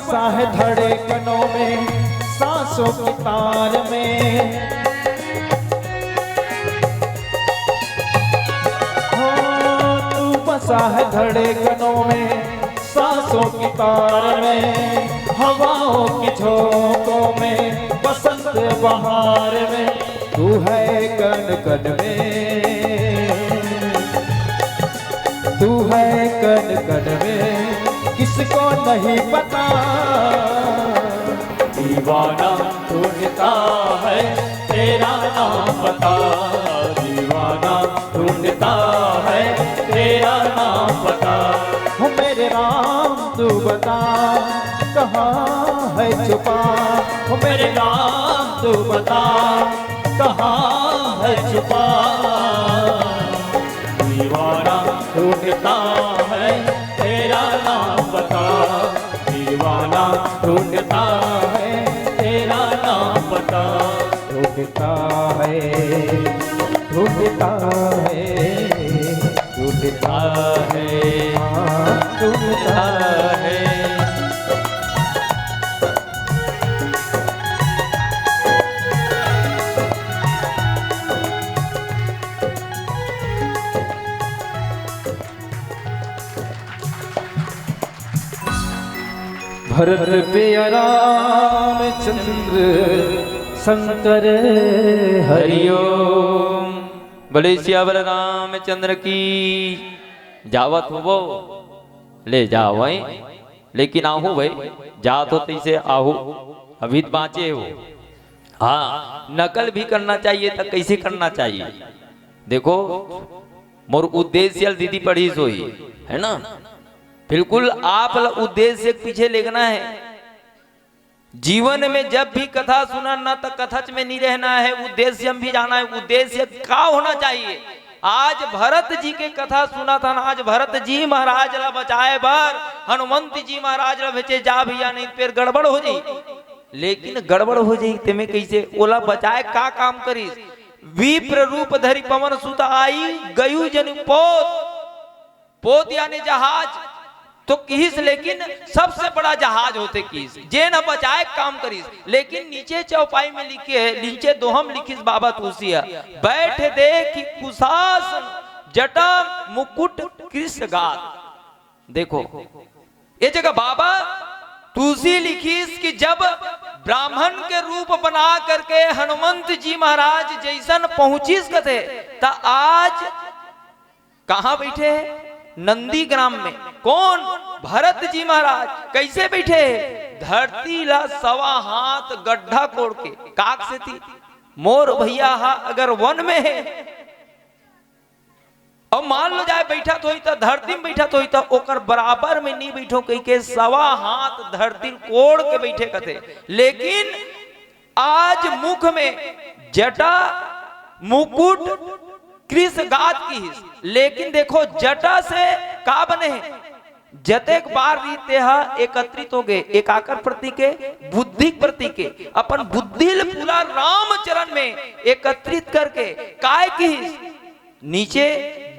बसा है धड़कनों में, सांसों की तार में। हाँ, तू बसा है धड़कनों में, सांसों की तार में, हवाओं की झोंकों में, बसंत बहार में। तू है कण कण में, तू है कण कण में, किसको नहीं पता। दीवाना ढूंढता है तेरा नाम पता, दीवाना ढूंढता है तेरा नाम पता। हो मेरे राम, तू बता, कहाँ है छुपा? हो मेरे राम, तू बता, कहाँ है छुपा? दीवाना ढूंढता है तेरा नाम पता, दीवाना ढूंढता है तेरा नाम पता। ढूंढता है, ढूंढता है, ढूंढता है, हाँ, ढूंढता है। भरत प्रिय रामचंद्र शंकर हरिओम। बोले सियावर रामचंद्र की। जावत होबो, ले जावई, लेकिन आहू भाई, जात हो तैसे आहू, अभी त बाँचे हो। हाँ, नकल भी करना चाहिए, त कैसे करना चाहिए? देखो, मोर उद्देश्य ल दीदी पढ़ी सोई, है ना? बिल्कुल आप ल उद्देश्य के पीछे लेगना है। जीवन में जब भी कथा सुनन ना, त कथच में नहीं रहना है, उद्देश्य में भी जाना है। उद्देश्य का होना चाहिए? आज भरत जी के कथा सुनत हन, आज भरत जी महाराज ला बचाए बर हनुमंत जी महाराज ला भेजे, जा भैया, नहीं त फेर गड़बड़ हो जाई। लेकिन गड़बड़ हो जाई, तेमे कैसे? ओला बचाए का काम करिस? विप्र रूप धरि पवन सुत आई, गयु जनि पोत। पोत यानी जहाज तो किहिस, लेकिन सबसे बड़ा जहाज होथे किहिस, जेन ह बचाए काम करिस। लेकिन नीचे चौपाई में लिखे हे, नीचे दोहा म लिखिस बाबा तुलसी ह, बैठ देखि कुशासन जटा मुकुट कृष गात। देखो, ये जगह बाबा तुलसी लिखिस कि जब ब्राह्मण के रूप बना करके हनुमंत जी महाराज जैसन पहुंचिस कथे, त आज कहाँ बैठे हे? नंदीग्राम में। कौन? भरत जी महाराज। कैसे बैठे हे? धरती ला सवा हाथ गड्ढा कोड़ के। काक सेती? मोर भैया हा अगर वन में हे, अउ मान लो जाए बैठत होही त, धरती में बैठत होही त, ओकर बराबर में नहीं बैठो कहिके सवा हाथ धरती कोड़ के बैठे कथे। लेकिन आज मुख में जटा मुकुट कृष गात किहिस, लेकिन देखो जटा से का बने हे? जतेक बार रहिस तेहा एकत्रित हो गे, एकाकर प्रतीक हे, बुद्धि के प्रतीक हे, अपन बुद्धि ल पूरा रामचरण में एकत्रित करके काय किहिस? नीचे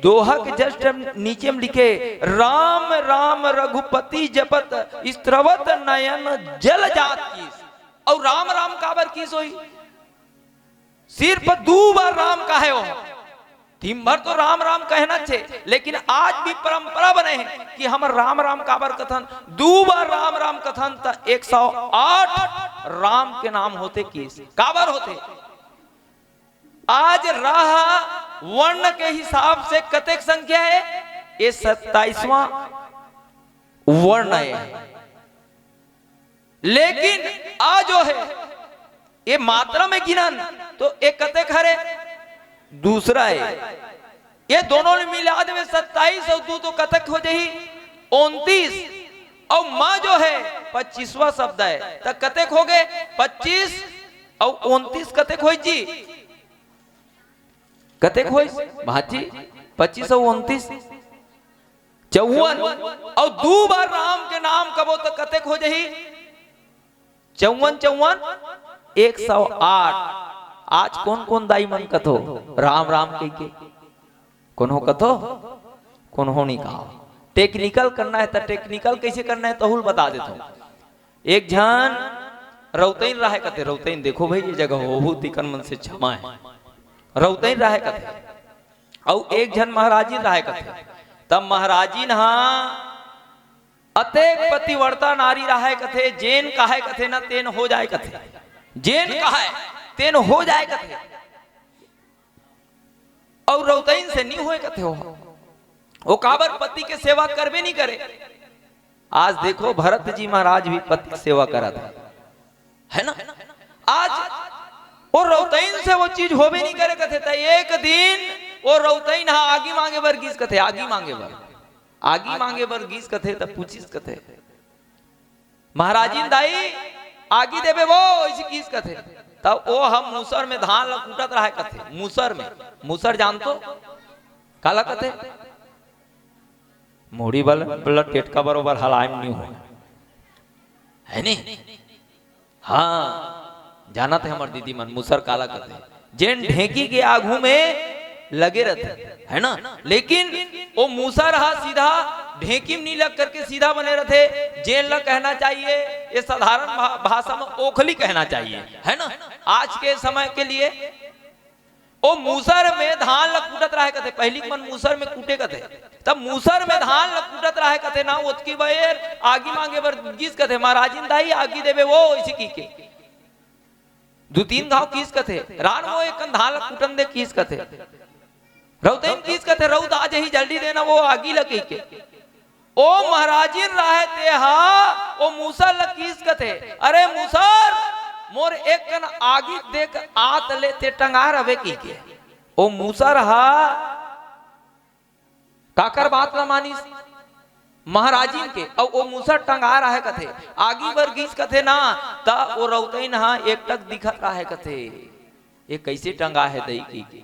दोहा के just नीचे में लिखे, राम राम रघुपति जपत स्रवत नयन जल जात किहिस। अउ राम राम काबर किहिस होही? सिर्फ दू बार राम कहे हो। दिन भर तो राम राम कहना छे, लेकिन आज भी परंपरा बने हे कि हम राम राम काबर कथन, दू बार राम राम कथन त एक सौ आठ राम के नाम होथे किहिस। काबर होथे? आज राह वर्ण के हिसाब से कतेक संख्या हे? ये सत्ताईसवाँ वर्ण हे। लेकिन आ जो हे, ये मात्रा में गिनन तो ये कतेक हरे? दूसरा हे। ये दोनों ल मिला देबे, सत्ताईस अउ दू तो कतेक हो जाही? उनतीस। अउ म जो हे, पच्चीसवाँ शब्द हे, त कतेक हो गे? पच्चीस अउ उनतीस कतेक होही जी? कतेक होही महाजी? पच्चीस अउ उनतीस, चौवन। अउ दू बार राम के नाम कबो त कतेक हो जाही? चौवन, चौवन, एक सौ आठ। आज कोन कोन दाई मन कथो राम राम कहिके? कोनो कथो, कोनो नहीं कहो। Technical करना हे त technical कैसे करना हे, तहू ल बता देथों। एक झन रौतइन राहय कथे, रौतइन, देखो भाई, ये जगह होहू तिकन मन से क्षमा हे, रौतइन राहय कथे, अउ एक झन महाराजिन राहय कथे। तब महाराजिन हा अतेक पतिव्रता नारी राहय कथे, जेन कहय कथे ना, तेन हो जाय कथे, जेन कहय, तेन हो जाय कथे। अउ रौतइन से नी होय कथे हो। वो काबर पति के सेवा करबे नी करे। आज देखो, भरत जी महाराज भी पति के सेवा करत हे, है ना? आज वो रौतइन से वो चीज होबे नी करे कथे, त एक दिन वो रौतइन हा आगी मांगे बर गीस कथे, आगी मांगे बर, आगी मांगे बर गीस कथे, त पूछिस कथे, "महाराजिन दाई, आगी देबे वो?" अइसे किस कथे। तब ओ ह मूसर में धान ल कूटत राहय कथे। मूसर में, मूसर जानथो काला कथे? मुड़ी बल, बल टेटका बरोबर हलायम नी हो, है नी? हाँ, जानत हे हमर दीदी मन, मूसर काला कथे, जेन ढेंकी के आगू में लगे रथे, है ना? लेकिन ओ मूसर हा सीधा ढेंकी में नी लग करके सीधा बने रथे। जेन ला कहना चाहिए, ये साधारण भा-, भाषा में ओखली कहना चाहिए, है ना? आज के समय के लिए ओ मूसर में धान ला कूटत राहय कथे, पहिली के मन मूसर में कूटे कथे, तब मूसर में धान ला कूटत राहय कथे ना, ओतकी बेर आगी मांगे बर गीस कथे, "महाराजिन दाई, आगी देबे वो?" अइसे किके दू तीन घाव किस कथे, "रान वो एक कन धान ला कूटन दे," किस कथे, रौतइन किस कथे, "रौत आ जही, जल्दी देना वो आगी ला," किके। ओ महाराजिन राहय ते हा, ओ मूसर ल किस कथे, "अरे मूसर, मोर एक कन आगी देख आत ले ते टंगा रवे," किके। ओ मूसर हा काकर बात ल मानिस? महाराजिन के। अउ ओ मूसर टंगा राहय कथे, आगी बर गीस कथे ना, त ओ रौतइन हा एकटक दिखत राहय कथे, "ये कइसे टंगा हे दई?" किके।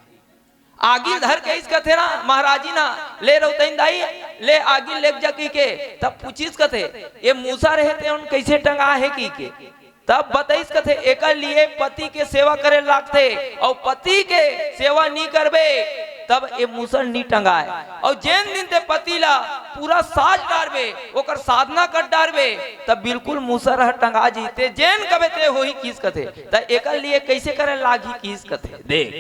आगी ल धर के अइस कथे ना महाराजिन हा, "ले रौतइन दाई, ले आगी ल लेग जा," किके। तब पूछिस कथे, "ये मूसर हे तेन कइसे टंगा हे?" किके। तब बतइस कथे, "एकर लिए पति के सेवा करे लागथे, अउ पति के सेवा नी करबे, तब ये मूसर नी टंगाय। अउ जेन दिन ते पति ला पूरा साज डारबे, ओकर साधना कर डारबे, तब बिल्कुल मूसर ह टंगा जही। ते जेन कबे ते होही," किस कथे। त एकर लिए कइसे करे लागही किस कथे। देख,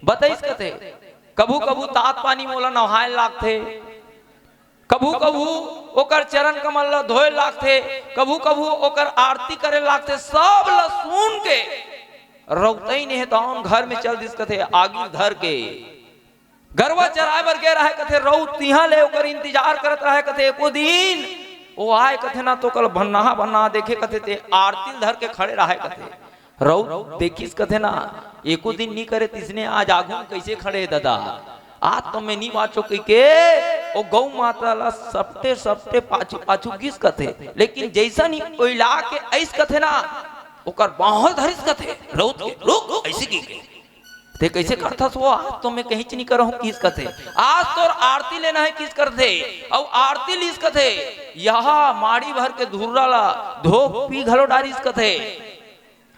बतइस कथे, "कभू कभू तात पानी मोला नहाय लागथे, कभू कभू ओकर चरण कमल ल धोए लागथे, कभू कभू ओकर आरती करे लागथे।" सब ल सुन के रौतइन हे तौन घर में चल दिस कथे, आगी धर के गरवा चराए बर गे राहय कथे, रौत तिहां ले ओकर इंतजार करत राहय कथे। एको दिन ओ आय कथे ना, त ओकर भन्नाहा बन्ना देखे कथे, ते आरती ल धर के खड़े राहय कथे। रौत देखिस कथे ना, "एको दिन नी करे, तइसने आज आगू म कइसे खड़े हे ददा? आज तो मैं नी बाचों," कहिके ओ गऊ माता ला सपटे सपटे पाछू पाछू गीस कथे। लेकिन जइसन ही ओइला के अइस कथे ना, ओकर बांह धरिस कथे रौत के, "रुक," अइसे कहिके, "ते कइसे करथस वो? आज तो मैं कहींच नी करहूं," किस कथे। "आज तोर आरती लेना हे," किस कथे। अउ आरती लीस कथे, यहा माड़ी भर के धुर्रा ला धो पी घलो डारिस कथे।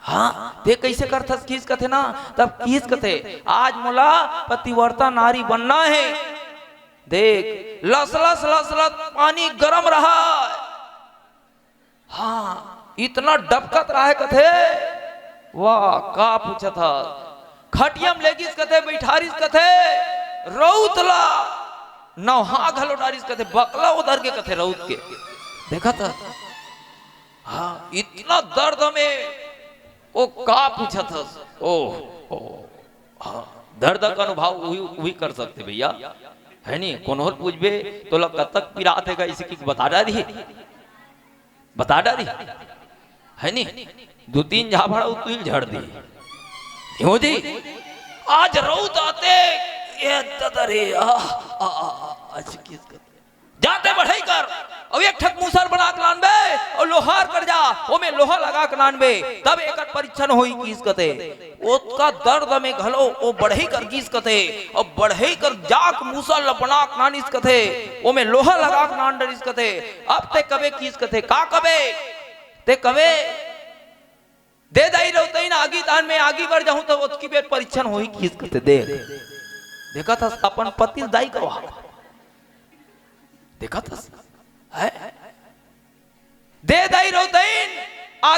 हाँ, ते कइसे करथस किस कथे ना, तब किस कथे, "आज मोला पतिव्रता नारी बनना हे। देख, लसलस लसलस पानी गरम रहा, हाँ, इतना डबकत राहय," कथे, "वाह, का पूछत हस?" खटिया म लेगिस कथे, बइठारिस कथे, रौत ला नहा घलो डारिस कथे, बकला ओदर गे कथे रौत के। देखत हस? हाँ, इतना दर्द में ओ का पूछत हस? ओ, ओ, हाँ, दर्द का अनुभव उही, उही कर सकथे भइया, है नी? कोनो ल पूछबे, तोला कतक पिरात हे गा, अइसे कहिके बता डारही, बता डारही, है नी? दू तीन झापड़ अउ तुही ल झड़ दिही। क्यों जी? आज रौत आते, ये ददा रे, आ, आ, आ, आ, आज किस कर? जाते बढ़ई कर, अउ एक ठक मूसर बना के लानबे, अउ लोहार कर जा, ओमे लोहा लगा के लानबे, तब एकर परीक्षण होही किस कथे। ओतका दर्द में घलो ओ बढ़ई कर गीस कथे, अउ बढ़ई कर जाक मूसर ल बना के लानिस कथे, ओमे लोहा लगा के लान डरिस कथे। अब ते कबे किस कथे, का कबे? ते कबे दे दाई रौतइन आगी तान में आगी बर जाहूं त ओतकी बेर परीक्षण होही किस कथे। देख, देखत हस अपन पति ल दाई कहा, देखत हस, है? दे दाई रौतइन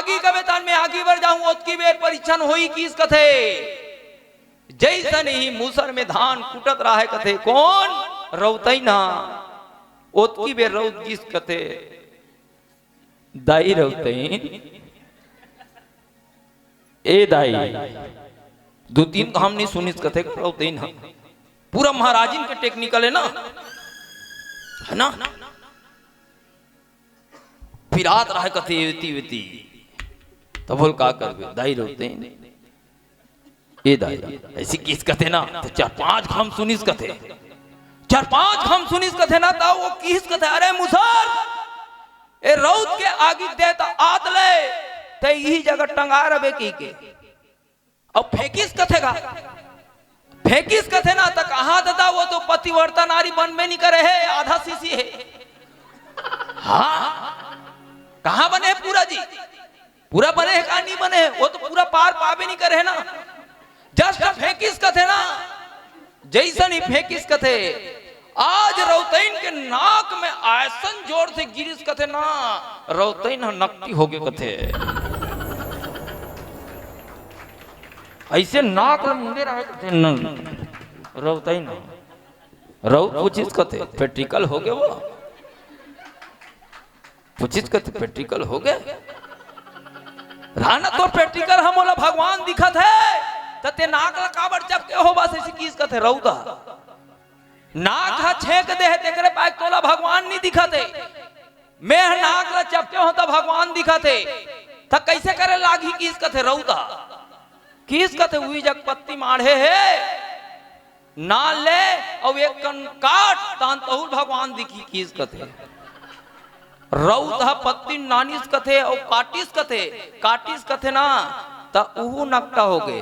आगी कबे तान में आगी बर जाहूं, ओतकी बेर परीक्षण होई किस कथे। जैसन ही मूसर में धान कूटत रहे कथे, कोन? रौतैन हा। ओतकी बेर रौत गिस कथे, दाई रौतैन, ए दाई, दू तीन घाम नहीं सुनिस कथे रौतैन हा। पूरा महाराजिन के technical है ना, है ना? पिरात रहे कथे एती वेती, तब बोल का करबे दाई रौतैन, ए दाई, ऐसी किस कथे ना, तो चार पांच घाम सुनिस कथे, चार पांच घाम सुनिस कथे ना, त वो किस कथे, अरे मूसर, ए रौत के आगी दे त आत ले, ते इही जगह टंगा रबे की के। अब फेंकिस कथे गा, फेंकिस कथे ना, त कहा दादा, वो तो पतिव्रता नारी बनबे नहीं करे है, आधा सीसी है। हाँ, कहाँ बने है पूरा जी? पूरा बने है का नहीं बने है? वो तो पूरा पार पाबे नहीं करे है ना। Just फेंकिस कथे ना, जैसन ही फेंकिस कथे, आज रौतैन के नाक में ऐसन जोर से गिरिस कथे ना, रौतैन ह नकटी होगे कथे। ऐसे नाक ल मूंदे रहे कथे न, रौतैन ह। रौत पूछिस कथे, "Practical होगे वो?" पूछिस कथे, "Practical होगे?" "रहा ना, तोर practical ह मोला भगवान दिखत हे, त ते नाक ल काबर चपके हो?" बस ऐसी किस कथे रौत ह। नाक ह छेंक दे हे, तेकरे पाय तोला भगवान नहीं दिखत हे। मैं ह नाक ल चपके हो त भगवान दिखत हे, त कैसे करे लागही किस कथे रौत ह। किस कथे उही जग पत्ती माढ़े हे, ना ले, अउ एक कन काट, तान तहूल भगवान दिखी किस कथे। रौत ह पत्ती नानिस कथे अउ काटिस कथे, काटिस कथे ना, त उहू नकटा होगे।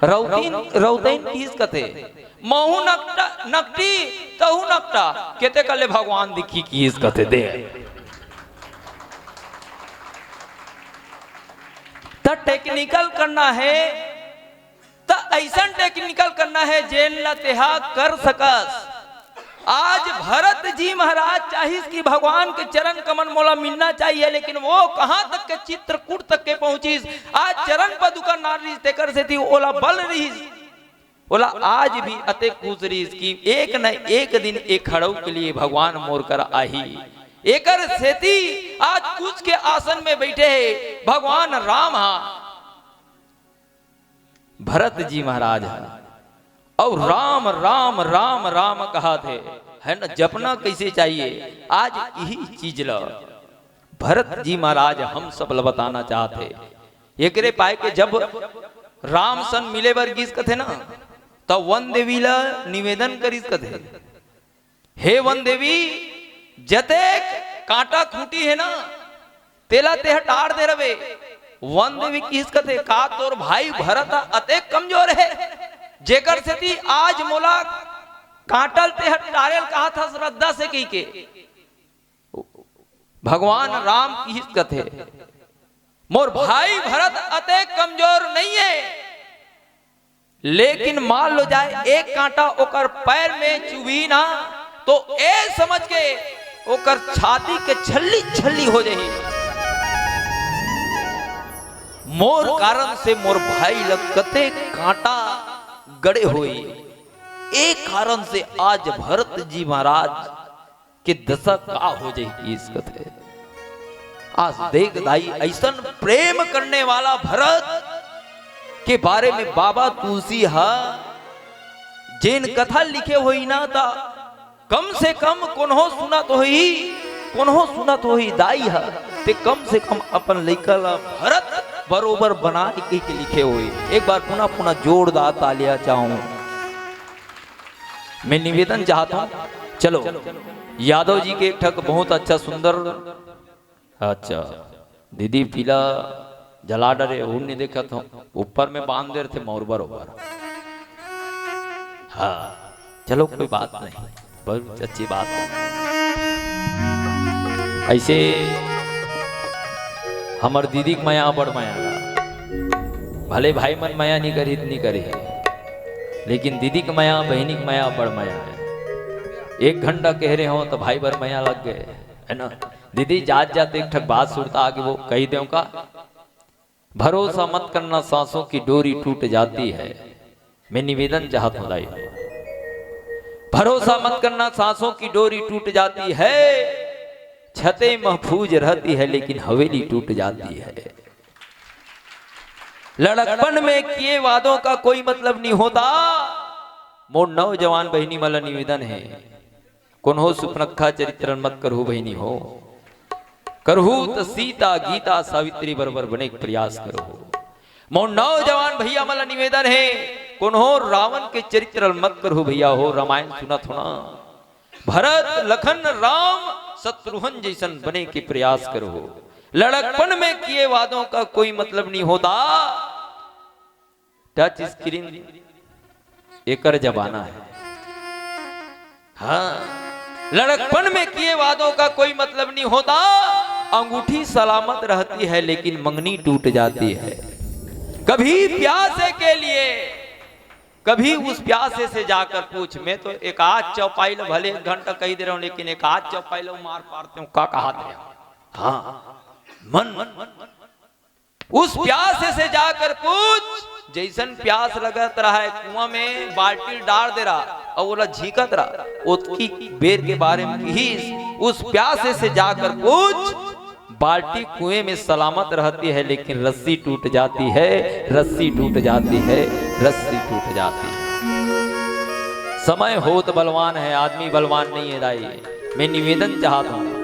रौतीन, रौतैन किस कथे, महू नकटा, नकटी, तहू नकटा, केते कले भगवान दिखी किस कथे दे। त technical करना हे, त अइसन technical करना हे, जेन ला तेहा कर सकस। आज भरत जी महाराज चाहिस कि भगवान के चरण कमल मोला मिलना चाहिए, लेकिन वो कहाँ तक के चित्रकूट तक के पहुंचिस। आज चरण पदुका नार रिहिस, तेकर सेती ओला बल रिहिस, ओला आज भी अतेक कुस रिहिस कि एक न एक दिन ए खड़ऊ के लिए भगवान मोर कर आही। एकर सेती आज कुस के आसन में बैठे हे भगवान राम हा। भरत जी महाराज ह। अउ राम, राम, राम, राम कहत हे, है ना, जपना कैसे चाहिए। आज यही चीज ल भरत जी महाराज हम सब ल बताना चाहत हे। एकरे पाए के जब राम सन मिले बर गिस कथे ना, त वन देवी ल निवेदन करिस कथे, हे वन देवी, जतेक कांटा खूंटी हे ना, तेला तेह टार दे रवे। वन देवी किस कथे, का तोर भाई भरत ह अतेक कमजोर हे, जेकर सेती आज मोला कांटल तेह टारेल कहा था श्रद्धा से कही के। भगवान राम किस कथे, मोर भाई भरत अतेक कमजोर नहीं है, लेकिन मान लो जाए एक कांटा ओकर पैर में चुभी ना, तो ए समझ के ओकर छाती के छल्ली छल्ली हो जाही। मोर कारण से मोर भाई ल कते कांटा गड़े होई, ए कारण से आज भरत जी महाराज के दशा का हो जाही किस कथे। आज देख दाई, अइसन प्रेम करने वाला भरत के बारे में बाबा तुलसी ह जेन कथा लिखे होही ना, त कम से कम कोनो सुनत होही, कोनो सुनत होही दाई ह, ते कम से कम अपन लइका ला भरत बरोबर बनाए कहि के लिखे होही। एक बार पुनः पुनः जोरदार तालियां चाहूं। मैं निवेदन चाहत हूं, चलो, यादव जी के एक ठक बहुत अच्छा सुंदर, अच्छा, दीदी पीला जला डरे, उन नहीं देखत हो, ऊपर में बांध दे रहे थे मौर बरोबर। हाँ, चलो कोई बात नहीं, बहुत अच्छी बात है। ऐसे हमर दीदी के मया बड़ मया ला। भले भाई मन मया नहीं करी, नहीं करी, लेकिन दीदी के मया, बहिनी के मया बड़ मया है। एक घंटा कह रहे हो तो भाई बर मया लग गए, है ना? दीदी, जात जात एक ठक बात सुरता आगे, वो कही देंव का? भरोसा मत करना, सांसों की डोरी टूट जाती है। मैं निवेदन चाहत हूं दाई, भरोसा मत करना, सांसों की डोरी टूट जाती है। छतें महफूज रहती है, लेकिन हवेली टूट जाती है। लड़कपन में किए वादों का कोई मतलब नहीं होता। मोर नौजवान बहिनी मन ला निवेदन हे, कोनो सुपनखा चरित्र मत करहू बहिनी हो। करहू त सीता, गीता, सावित्री बरोबर बने के प्रयास करहू। मोर नौजवान भैया मन ला निवेदन हे, कोनो रावण के चरित्र मत करहू भैया हो, रामायण सुनत हो ना। भरत, लखन, राम, शत्रुघ्न जैसन बने के प्रयास करहू। लड़कपन में किए वादों का कोई मतलब नहीं होता। टच स्क्रीन एकर जमाना है। हाँ, लड़कपन में किए वादों का कोई मतलब नहीं होता। अंगूठी सलामत रहती है, लेकिन मंगनी टूट जाती है। कभी प्यासे के लिए, कभी उस प्यासे से जाकर पूछ। मैं तो एक आध चौपाई लो, भले एक घंटा कही दे रहा हूं, लेकिन एक आध चौपाई लो मार पारते हूं, का कहा दे। हाँ, मन उस प्यासे से जाकर पूछ, जैसन प्यास लगत रहा है, कुआं में बाल्टी डाल दे रहा और ओला झींकत रहा, ओतकी बेर के बारे में किहिस, उस प्यासे से जाकर पूछ। बाल्टी कुएं में सलामत रहती है, लेकिन रस्सी टूट जाती है, रस्सी टूट जाती है, रस्सी टूट जाती है। समय होत बलवान है, आदमी बलवान नहीं है दाई। मैं निवेदन चाहत हूं,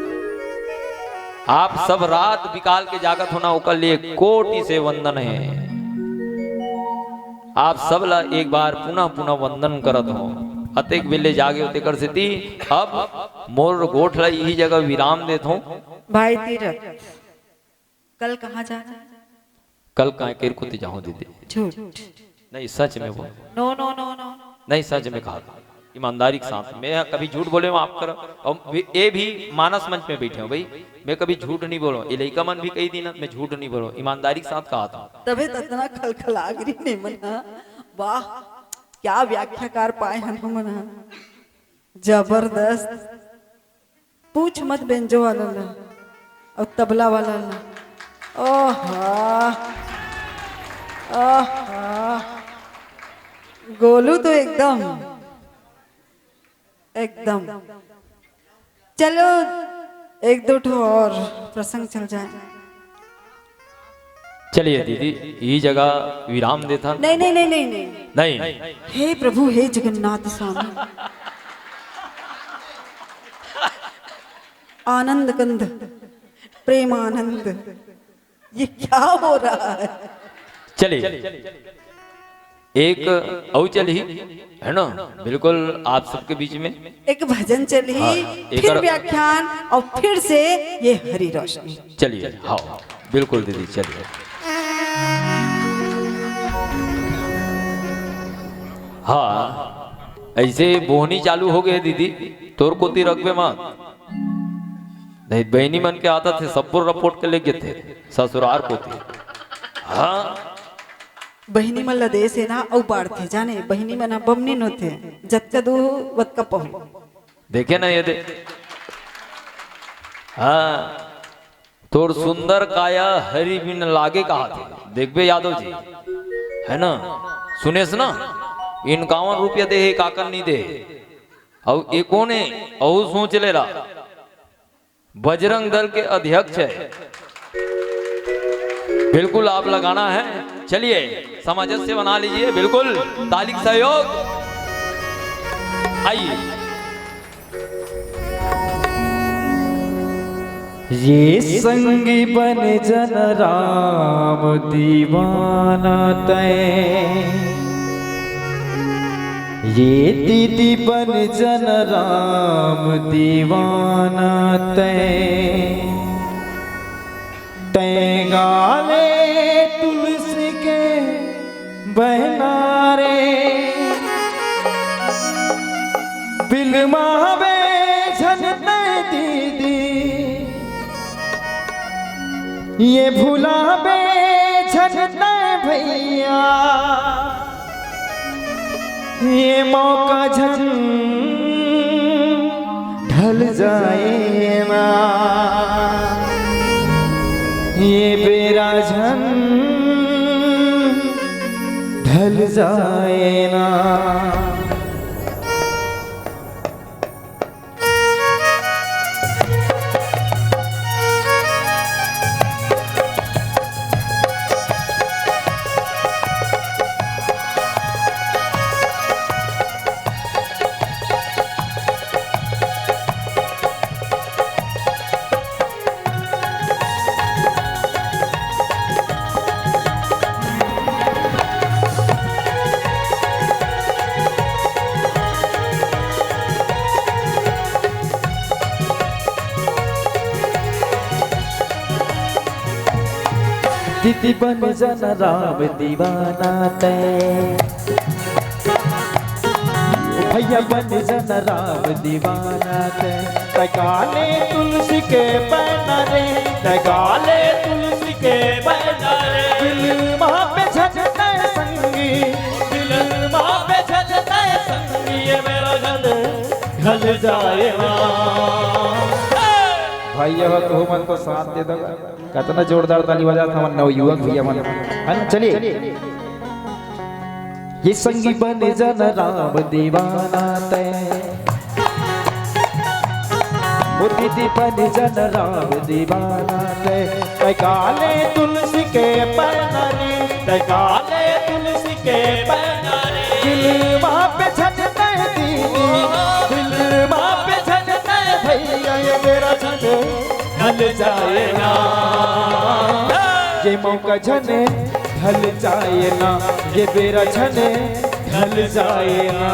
आप सब रात बिकाल के जागत हो ना, ओकर लिए कोटि से वंदन है। आप सब ला एक बार पुनः पुनः वंदन करत हो। अतेक बेले जागे हो, तेकर सेती अब मोर गोठ ला इही जगह विराम देत हो। भाई तीरथ, कल कहाँ जाना? कल कांकेर कोती जाहूं दीदी। झूठ। नहीं, सच में बोल। नो, नो, नो, नो। नहीं, सच में कहा था, ईमानदारी के साथ। मैं कभी झूठ बोले हूं, आप कर, और भी, ये भी मानस मंच में बैठे हो भाई, मैं कभी झूठ नहीं बोलूं। ये लइका मन भी कही दिन मैं झूठ नहीं बोलूं, ईमानदारी के साथ कहा था। तबे तो इतना खलखला गिरी ने मन ह। वाह, क्या व्याख्याकार पाए हन हमन ह। जबरदस्त। पूछ मत बेंजो वाला ला और तबला वाला ला। ओहा, ओहा। गोलू तो एकदम, एकदम। चलो, एक दो ठो और प्रसंग चल जाए। चलिए दीदी, ये जगह विराम देता। नहीं, नहीं, नहीं, नहीं, नहीं। नहीं। हे प्रभु, हे जगन्नाथ स्वामी। आनंद कंद, प्रेमानंद, ये क्या हो रहा है? चलिए, एक अउ चलही, है ना, बिल्कुल आप सबके बीच में। एक भजन चलही, हाँ, एक फिर और व्याख्यान और फिर से ये हरी रोशनी। चलिए, हाँ, बिल्कुल दीदी, चलिए। हाँ, ऐसे बोहनी चालू हो गए दीदी, तोर कोती रखबे माँ। नहीं, बहिनी मन के आदत हे, सब्बो रपोट के लेगे थे ससुरार कोती। हाँ। बहिनी मन ला देस हे ना, अउ बाढ़थे, जाने, बहिनी मन ह बमनिन होथे, जतका दू, वतका पहुँ। देखे ना ये दे। हाँ, तोर सुंदर काया हरी बिन लागे कहा थे। देखबे यादव जी, है ना, सुनेस ना, इनकावन रुपया दे हे, काकन नहीं दे। अउ ए कोन हे? अउ सोच ले ला। बजरंग दल के अध्यक्ष है, बिल्कुल आप लगाना है। चलिए, सामंजस्य बना लीजिए, बिल्कुल ताली का सहयोग। आइए। ये संगी बन जन राम दीवाना तै, ये दीदी बन जन राम दीवाना तै, तै गाले तुलसी के बहना रे, बिलमावे झन तै दीदी, ये भुलावे झन तै भैया, ये मौका झन ढल जाए ना। ये बेरा झन ढल जाए ना। दीदी बन जाना राम दीवाना तैं, भैया बन जाना राम दीवाना तैं। तैं गाले तुलसी के पैना रे, तैं गाले तुलसी के पैना रे। दिल माँ पे झन तैं संगी, दिल माँ पे झन तैं संगी, ये बेरा झन ढल जाए ना। भैया हो, तुमन तो साथ दे दो। कतना जोरदार ताली बजात हमर नवयुवक भैया मन, है ना? चलिए। ये संगी बन जाना राम दीवाना तैं, ओ दीदी बन जाना राम दीवाना तैं। तैं गाले तुलसी के पैना रे, तैं गाले तुलसी के पैना रे। दिल माँ पे झन तैं दीदी, दिल माँ पे झन तैं भैया, ये बेरा झन ढल जाए ना, ये मौका झन ढल जाए ना, ये बेरा झन ढल जाए ना।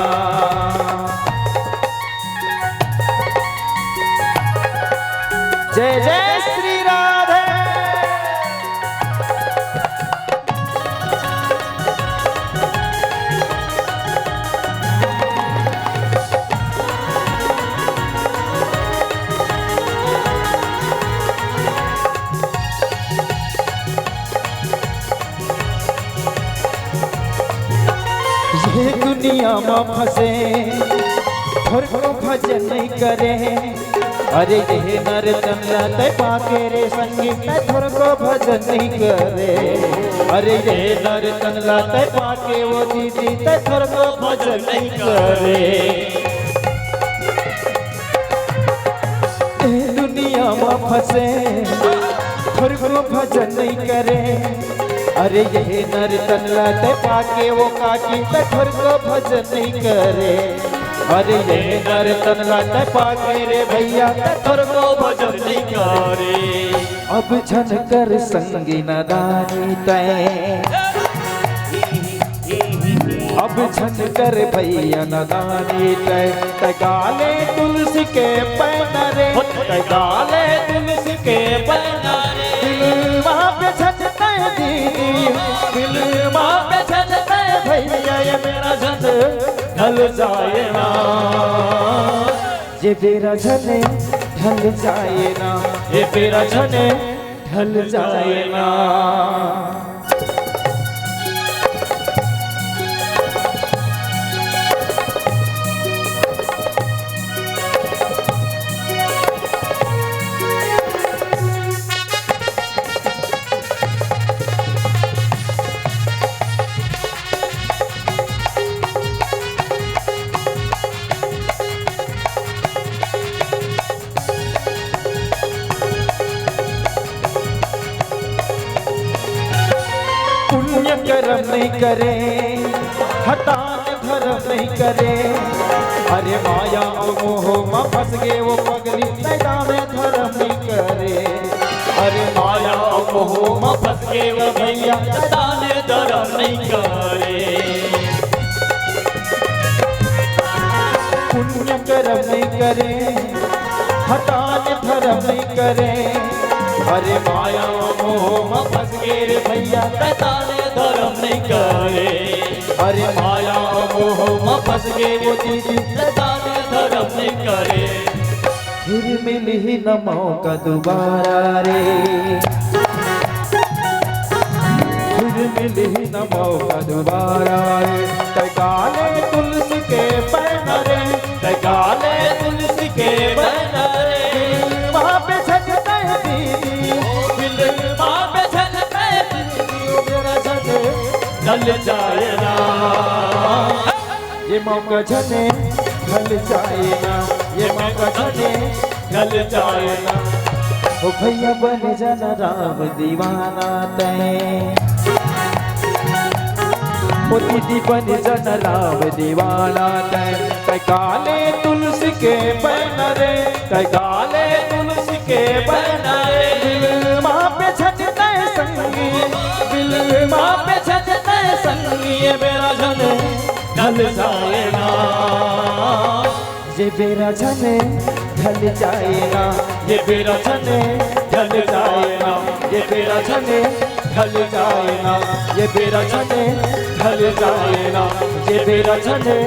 जय जय श्री राधे। ये दुनिया म फंसे, थोरको भजन नइ करे। अरे ये नर तन ला तैं पाके रे संगी, तैं थोरको भजन नइ करे। अरे ये नर तन ला तैं पाके वो दीदी, तैं थोरको भजन नइ करे। ए दुनिया म फंसे, थोरको भजन नइ करे। अरे ये नर तन ला तैं पाके वो काकी, तैं थोरको भजन नइ करे। अरे ये नर तन ला तैं पाके रे भैया, तैं थोरको भजन नइ करे। अब झन कर संगी नदानी तैं, अब झन कर भैया नदानी तैं। तैं गाले तुलसी के पैना रे, तैं गाले तुलसी के पैना रे। दिल माँ पे झन तैं दीदी, दिल माँ पे झन तैं भैया, ये बेरा झन ढल जाए ना, ये बेरा झन ढल जाए ना, ये बेरा झन ढल जाए ना। पुण्य करम नइ करे, ह दान धरम नइ करे। अरे माया अउ मोह म फंस गे वो पगली, तैं दान धरम नइ करे। अरे माया अउ मोह म फंस गे वो भैया, तैं दान धरम नइ करे। पुण्य करम नइ करे, ह दान धरम नइ करे। अरे माया मोह म फंस गे रे भैया, तैं दान धरम नइ करे। अरे माया मोह म फंस गे वो दीदी, तैं दान धरम नइ करे। फिर मिलही न मौका दुबारा रे, फिर मिलही न मौका दुबारा रे। तैं गाले तुलसी के पैना रे, तैं गाले तुलसी के पैना रे। दिल माँ पे झन तैं दीदी, दिल माँ ढल जाए ना, ये मौका झने ढल जाए ना, ये मौका झने ढल जाए ना। ओ भैया बन जाना राम दीवाना तैं, ओ दीदी बन जाना राम दीवाना तैं। तैं काले तुलसी के बैनर, तैं काले तुलसी के बैनर। बिल माँ पे झट तैं संगी, बिल माँ पे झट तैं संगी, ये बेरा झने ढल जाए ना, ये बेरा झने ढल जाए ना, ये बेरा झने ढल जाए ना, ये बेरा झने ढल जाए ना, ये बेरा झने ढल जाए ना, ये बेरा झने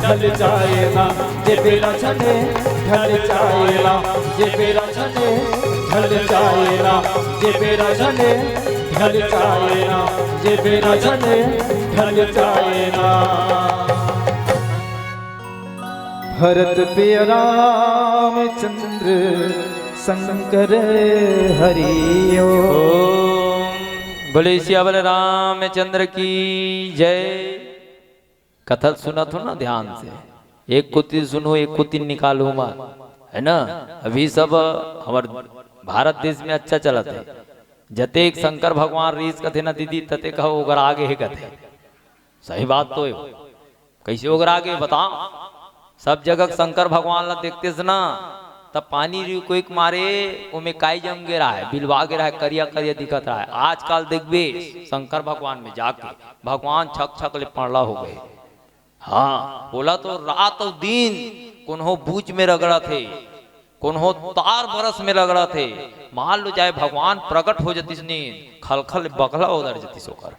ढल जाए ना, ये बेरा झने ढल जाए ना, ये बेरा झने ढल जाए ना, ये बेरा झने ढल जाए ना, ये बेरा झने ढल जाए ना। भरत पे रामचंद्र शंकर हरि ओम। बोले सियावर रामचंद्र की जय। कथा सुनत हो ना ध्यान से, एक कोती सुनो, एक कोती निकालो मत, है ना? अभी सब हमर भारत देश में अच्छा चलत है। जतेक शंकर भगवान रीस कथे ना दीदी, ततेक ह ओकर आगे हे कथे। सही बात तो हे। कइसे ओकर आगे बता? सब जगह शंकर भगवान ला देखतेस ना, तब पानी रुकोई के मारे ओमे काई जम गे रहा है, बिलवा गे रहा है, करिया करिया दिखत रहा है। आजकल देखबे शंकर भगवान में जाके भगवान छक छक ले पड़ला हो गए। हाँ, बोला तो रात अउ दिन कोन्हो बूच में रगड़त हे, कोन्हो तार बरस में रगड़त हे। मान लो जाए भगवान प्रकट हो जतिस नींद, खलखल बगला ओदर जतिस ओकर।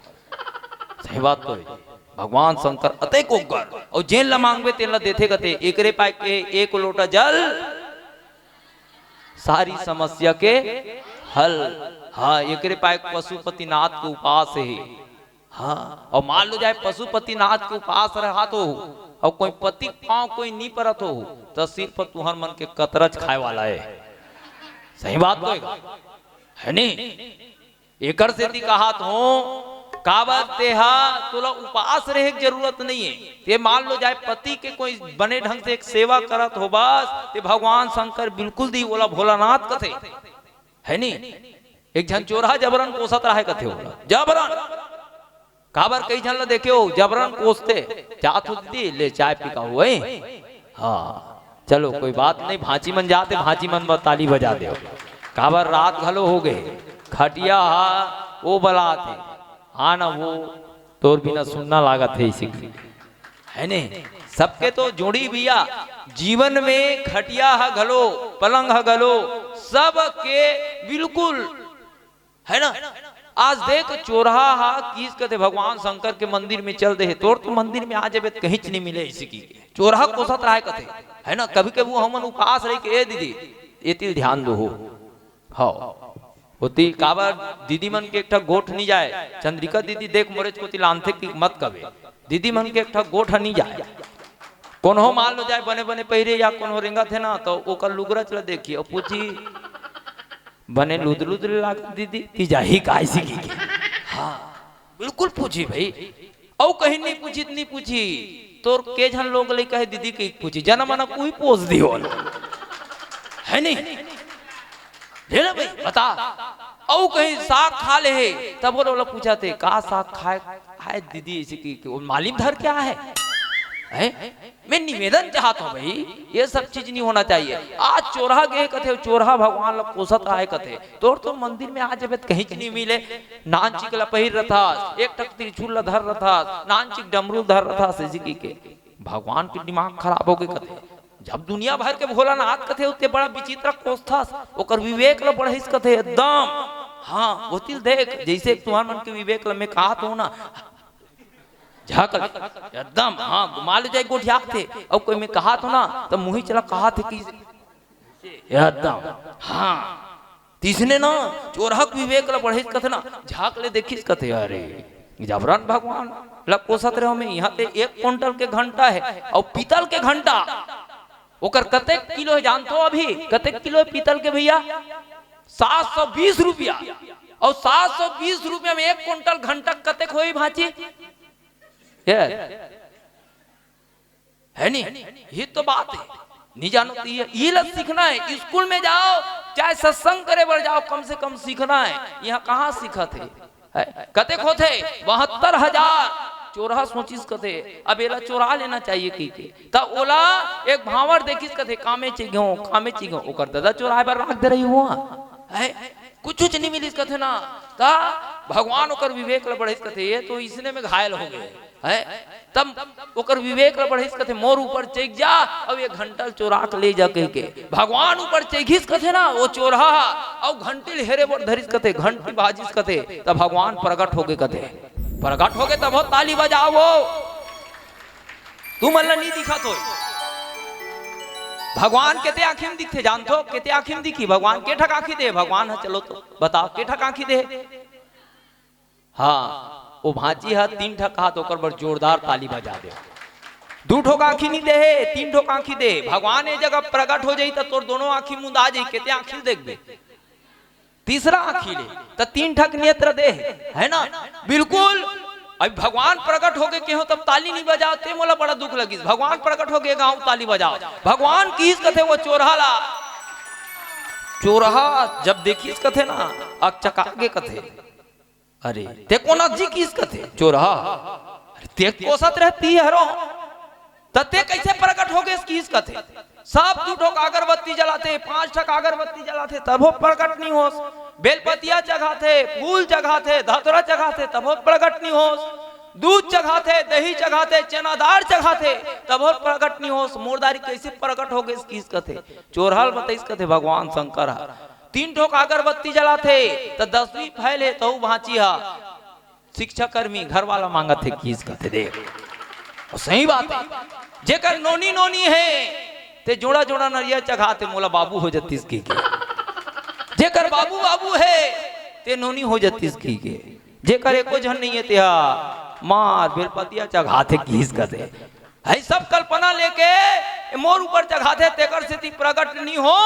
सही बात तो हे। भगवान शंकर अतेक उग्र, अउ जेन ला मांगबे तेन ला देथे कथे। एकरे पाए के एक लोटा जल सारी समस्या के हल। हाँ, एकरे पाए पशुपतिनाथ के उपास हे। हाँ, अउ मान लो जाए पशुपतिनाथ के उपास रहत हो, अउ कोई पति के पाँव कोई नी परत हो, त सिर्फ तुहर मन के कतरच खाए वाला हे। सही बात तो हे, है नी? एकर सेती कहत हो, काबर तेहा तोला उपास रहे के जरूरत नइये। ते मान लो जाए पति के कोई बने ढंग से एक सेवा करत हो, बस ते भगवान शंकर बिल्कुल दी, ओला भोलानाथ कथे, है नी? एक झन चोरहा जबरन कोसत रहे कथे ओला, जबरन। काबर कई झन ला देखे हो, जबरन कोसते, "जात हो दीदी, ले चाय पी का हो, ए?" हाँ, चलो कोई बात नहीं, भांची मन जाते, भांची मन बर ताली बजा दे। काबर रात घलो हो गए, खटिया हा वो बलात हे, हाँ ना वो तोर बिना सुन्ना लागत हे इसी की। है ने? सबके तो जोड़ी भैया, जीवन में खटिया ह घलो, पलंग ह घलो, सबके बिल्कुल, है ना? आज देख चोरहा हा किस कथे भगवान शंकर के मंदिर में चल दे हे, तोर तो मंदिर में आ जाबे त कहीं च नहीं मिले इसी की। चोरहा कोसत रहे कथे, है ना? कभी कभी हमन उपास रह के, "ए दीदी, ए तिल ध्यान दो हो।" हव। ओती काबर दीदी मन के एक ठा गोठ नी जाय। चंद्रिका दीदी देख मोरेच कोती लानथे कि मत कबे। दीदी मन के एक ठा गोठ नी जाय। कोनो मान लो जाय बने बने पहिरे या कोनो रेंगत हे ना, तो ओकर लुगरच ल देखी अउ पूछी, "बने लुद लुद ले लागत दीदी, ती जाही काय सिकी के?" हाँ, बिल्कुल पूछी भाई। अउ कहीं नहीं पूछी, नहीं पूछी। तोर के झन लोग लइका हे दीदी के पूछी, जना मना कोई पोस दी हो। है नहीं? ले ना भाई, बता। अउ कहीं साग खा ले हे, तब वो लोग पूछा थे, "का साग खाए, खाए दीदी?" ऐसे की, कि वो मालिम धर क्या है? हैं? मैं निवेदन चाहत हूँ भाई, ये सब चीज नहीं होना चाहिए। आज चोरहा गे कथे, चोरहा भगवान ला कोसत आए कथे, तोर तो मंदिर में आ जाबे त कहीं च नहीं मिले। नानचिक ला पहिर रथस, एक ठक त्रिशूल ला धर रथस, नानचिक डमरू धर रथस, ऐसे की के भगवान के दिमाग खराब हो गए कथे। जब दुनिया भर के भोलानाथ कथे, उते बड़ा विचित्र कोसथस, ओकर विवेक ला बढ़ाइस कथे एकदम। हाँ, ओतिल देख, जैसे तुम्हार मन के विवेक ला मैं कहत हूँ ना, झाकल एकदम, हाँ, घुमा ले जाए गोठिया थे। अब कोई मैं कहत हूँ ना, तो मुही चला कहत हे कि एकदम, हाँ। तिसने ना चोरहक विवेक ला बढ़ेस कथे ना, झाक ले देखिस कथे, "अरे, जबरन भगवान ला कोसत रहे हो मैं, यहाँ ते एक कुंटल के घंटा है और पीतल के घंटा, ओकर कतेक किलो है जानथो अभी? कतेक किलो है पीतल के भैया? सात सौ बीस रुपया।" अउ सात सौ बीस रुपया में एक कुंटल घंटक कतेक होही भांची? ये है नी? ये तो बात है। नहीं जानो तो ये, ये ला सीखना है। स्कूल में जाओ, चाहे सत्संग करे बर जाओ, कम से कम सीखना है। यहाँ कहाँ सीखत है? है? कतेक होथे? बहत्तर हजार। चोरहा सोचिस कथे, अब एला चोरा लेना चाहिए कहिके। त ओला एक भांवर देखिस कथे, कामे चिघो, कामे चिघो। ओकर ददा चोराए बर राख दे रही हुआ है, कुछ कुछ नहीं मिलिस कथे ना। त भगवान ओकर विवेक ल बढ़ाइस कथे, ये तो इसने में घायल हो गए है। तब ओकर विवेक ल बढ़ाइस कथे, मोर ऊपर चेक जा, अउ ये घंटल चोरा के ले जा कहिके। भगवान ऊपर चेघिस कथे ना, वो चोरहा, अउ घंटी ल हेरे बर धरिस कथे, घंटी बाजिस कथे, तब भगवान प्रगट हो गए कथे। प्रगट हो गए तब हो ताली बजाओ। तुमन ला नहीं दिखत होय। भगवान केते आँखी में दिखथे, जानथो? केते आँखी में दिखी भगवान? के ठक आँखी दे भगवान ह? चलो तो बताओ, के ठक आँखी दे? हाँ, वो भांची ह तीन ठक हाथ, ओकर बर जोरदार ताली बजा दे। दू ठोक आँखी नहीं दे हे, तीन ठोक आँखी दे। भगवान ये जगह प्रगट हो जाई त तोर दोनों आँखी मुंदा जाई, केते आँखी देखबे? तीसरा आँखी ले त तीन ठक नेत्र दे हे, है ना? बिल्कुल। अब भगवान प्रगट हो गए केहो तब ताली नहीं बजाओ, ते मोला बड़ा दुख लगिस। भगवान प्रगट हो गए, गाँव ताली बजाओ। भगवान किस कथे वो चोरहा ला, चोरहा जब देखिस कथे ना, अकचका गे कथे, अरे ते कोन जी किस कथे चोरहा? अरे ते कोसत रहती हरो, त ते कैसे प्रगट हो गेस किस कथे? सब दू ठोक अगरबत्ती जलाथे, पांच ठक अगरबत्ती जलाथे, तभो प्रगट नहीं होस। बेलपतिया चघाथे, फूल चघाथे, धतुरा चघाथे, तभो प्रगट नहीं होस। दूध चघाथे, दही चघाथे, चना दार चघाथे, तभो प्रगट नहीं होस। मोर दारी कैसे प्रगट हो गेस किस कथे? चोरहा ल बताइस कथे भगवान शंकर ह। तीन ठोक अगरबत्ती जलाथे त दसवीं फैल हे, तहू भांची ह शिक्षा कर्मी घर वाला मांगत हे किस कथे दे। अउ सही बात है, जेकर नोनी नोनी हे ते जोड़ा जोड़ा नरिया चघाथे, मोला बाबू हो जतिस कहिके। जेकर बाबू बाबू हे ते नोनी हो जतिस कहिके। जेकर एको झन नहीं हे ते हा मार बेलपतिया चघाथे किस कथे। है सब कल्पना लेके ए मोर ऊपर चघाथे, तेकर सेती प्रगट नहीं हो,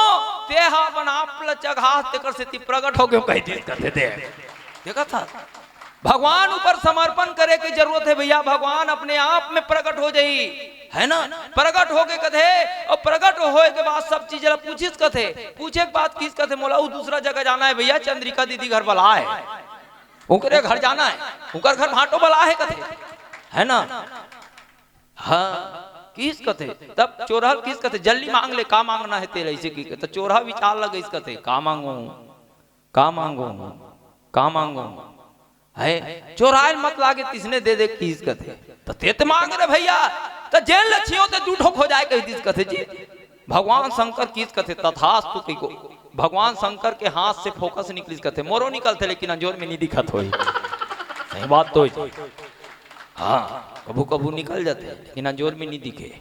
ते हा अपन आप ल चघा, तेकर सेती प्रगट हो गयो, कह दिस कथे दे। देखा था, भगवान ऊपर समर्पण करे के जरूरत है भैया, भगवान अपने आप में प्रगट हो जाई, है ना? प्रगट हो के कथे, और प्रगट होए के बाद सब चीज ला पूछिस कथे, पूछे के बाद किस कथे, मोला उ दूसरा जगह जाना है भैया, चंद्रिका दीदी घर बला है, ओकरे घर जाना है, ओकर घर भांटो बला है कथे, है ना? हाँ, किस कथे? तब चोरहा ल किस कथे? जल्दी मांग ले, का मांगना है तेला, ऐसे की कथे। चोरहा विचार लगइस कथे, का मांगो, का मांगो, का मांगो? है, चोरहा ल मत लागे, तिसने दे दे किस कथे। त ते त मांग रे भैया, त जेन ल छियो ते दू ठोक हो जाए कह दिस कथे जी। भगवान शंकर किस कथे, तथास्तु कहिको। भगवान शंकर के हाथ से फोकस निकलिस कथे, मोरो निकलथे लेकिन अंजोर में नहीं दिखत होई। सही बात तो होई। हाँ, कभू कभू निकल जाथे लेकिन अंजोर में नहीं दिखे।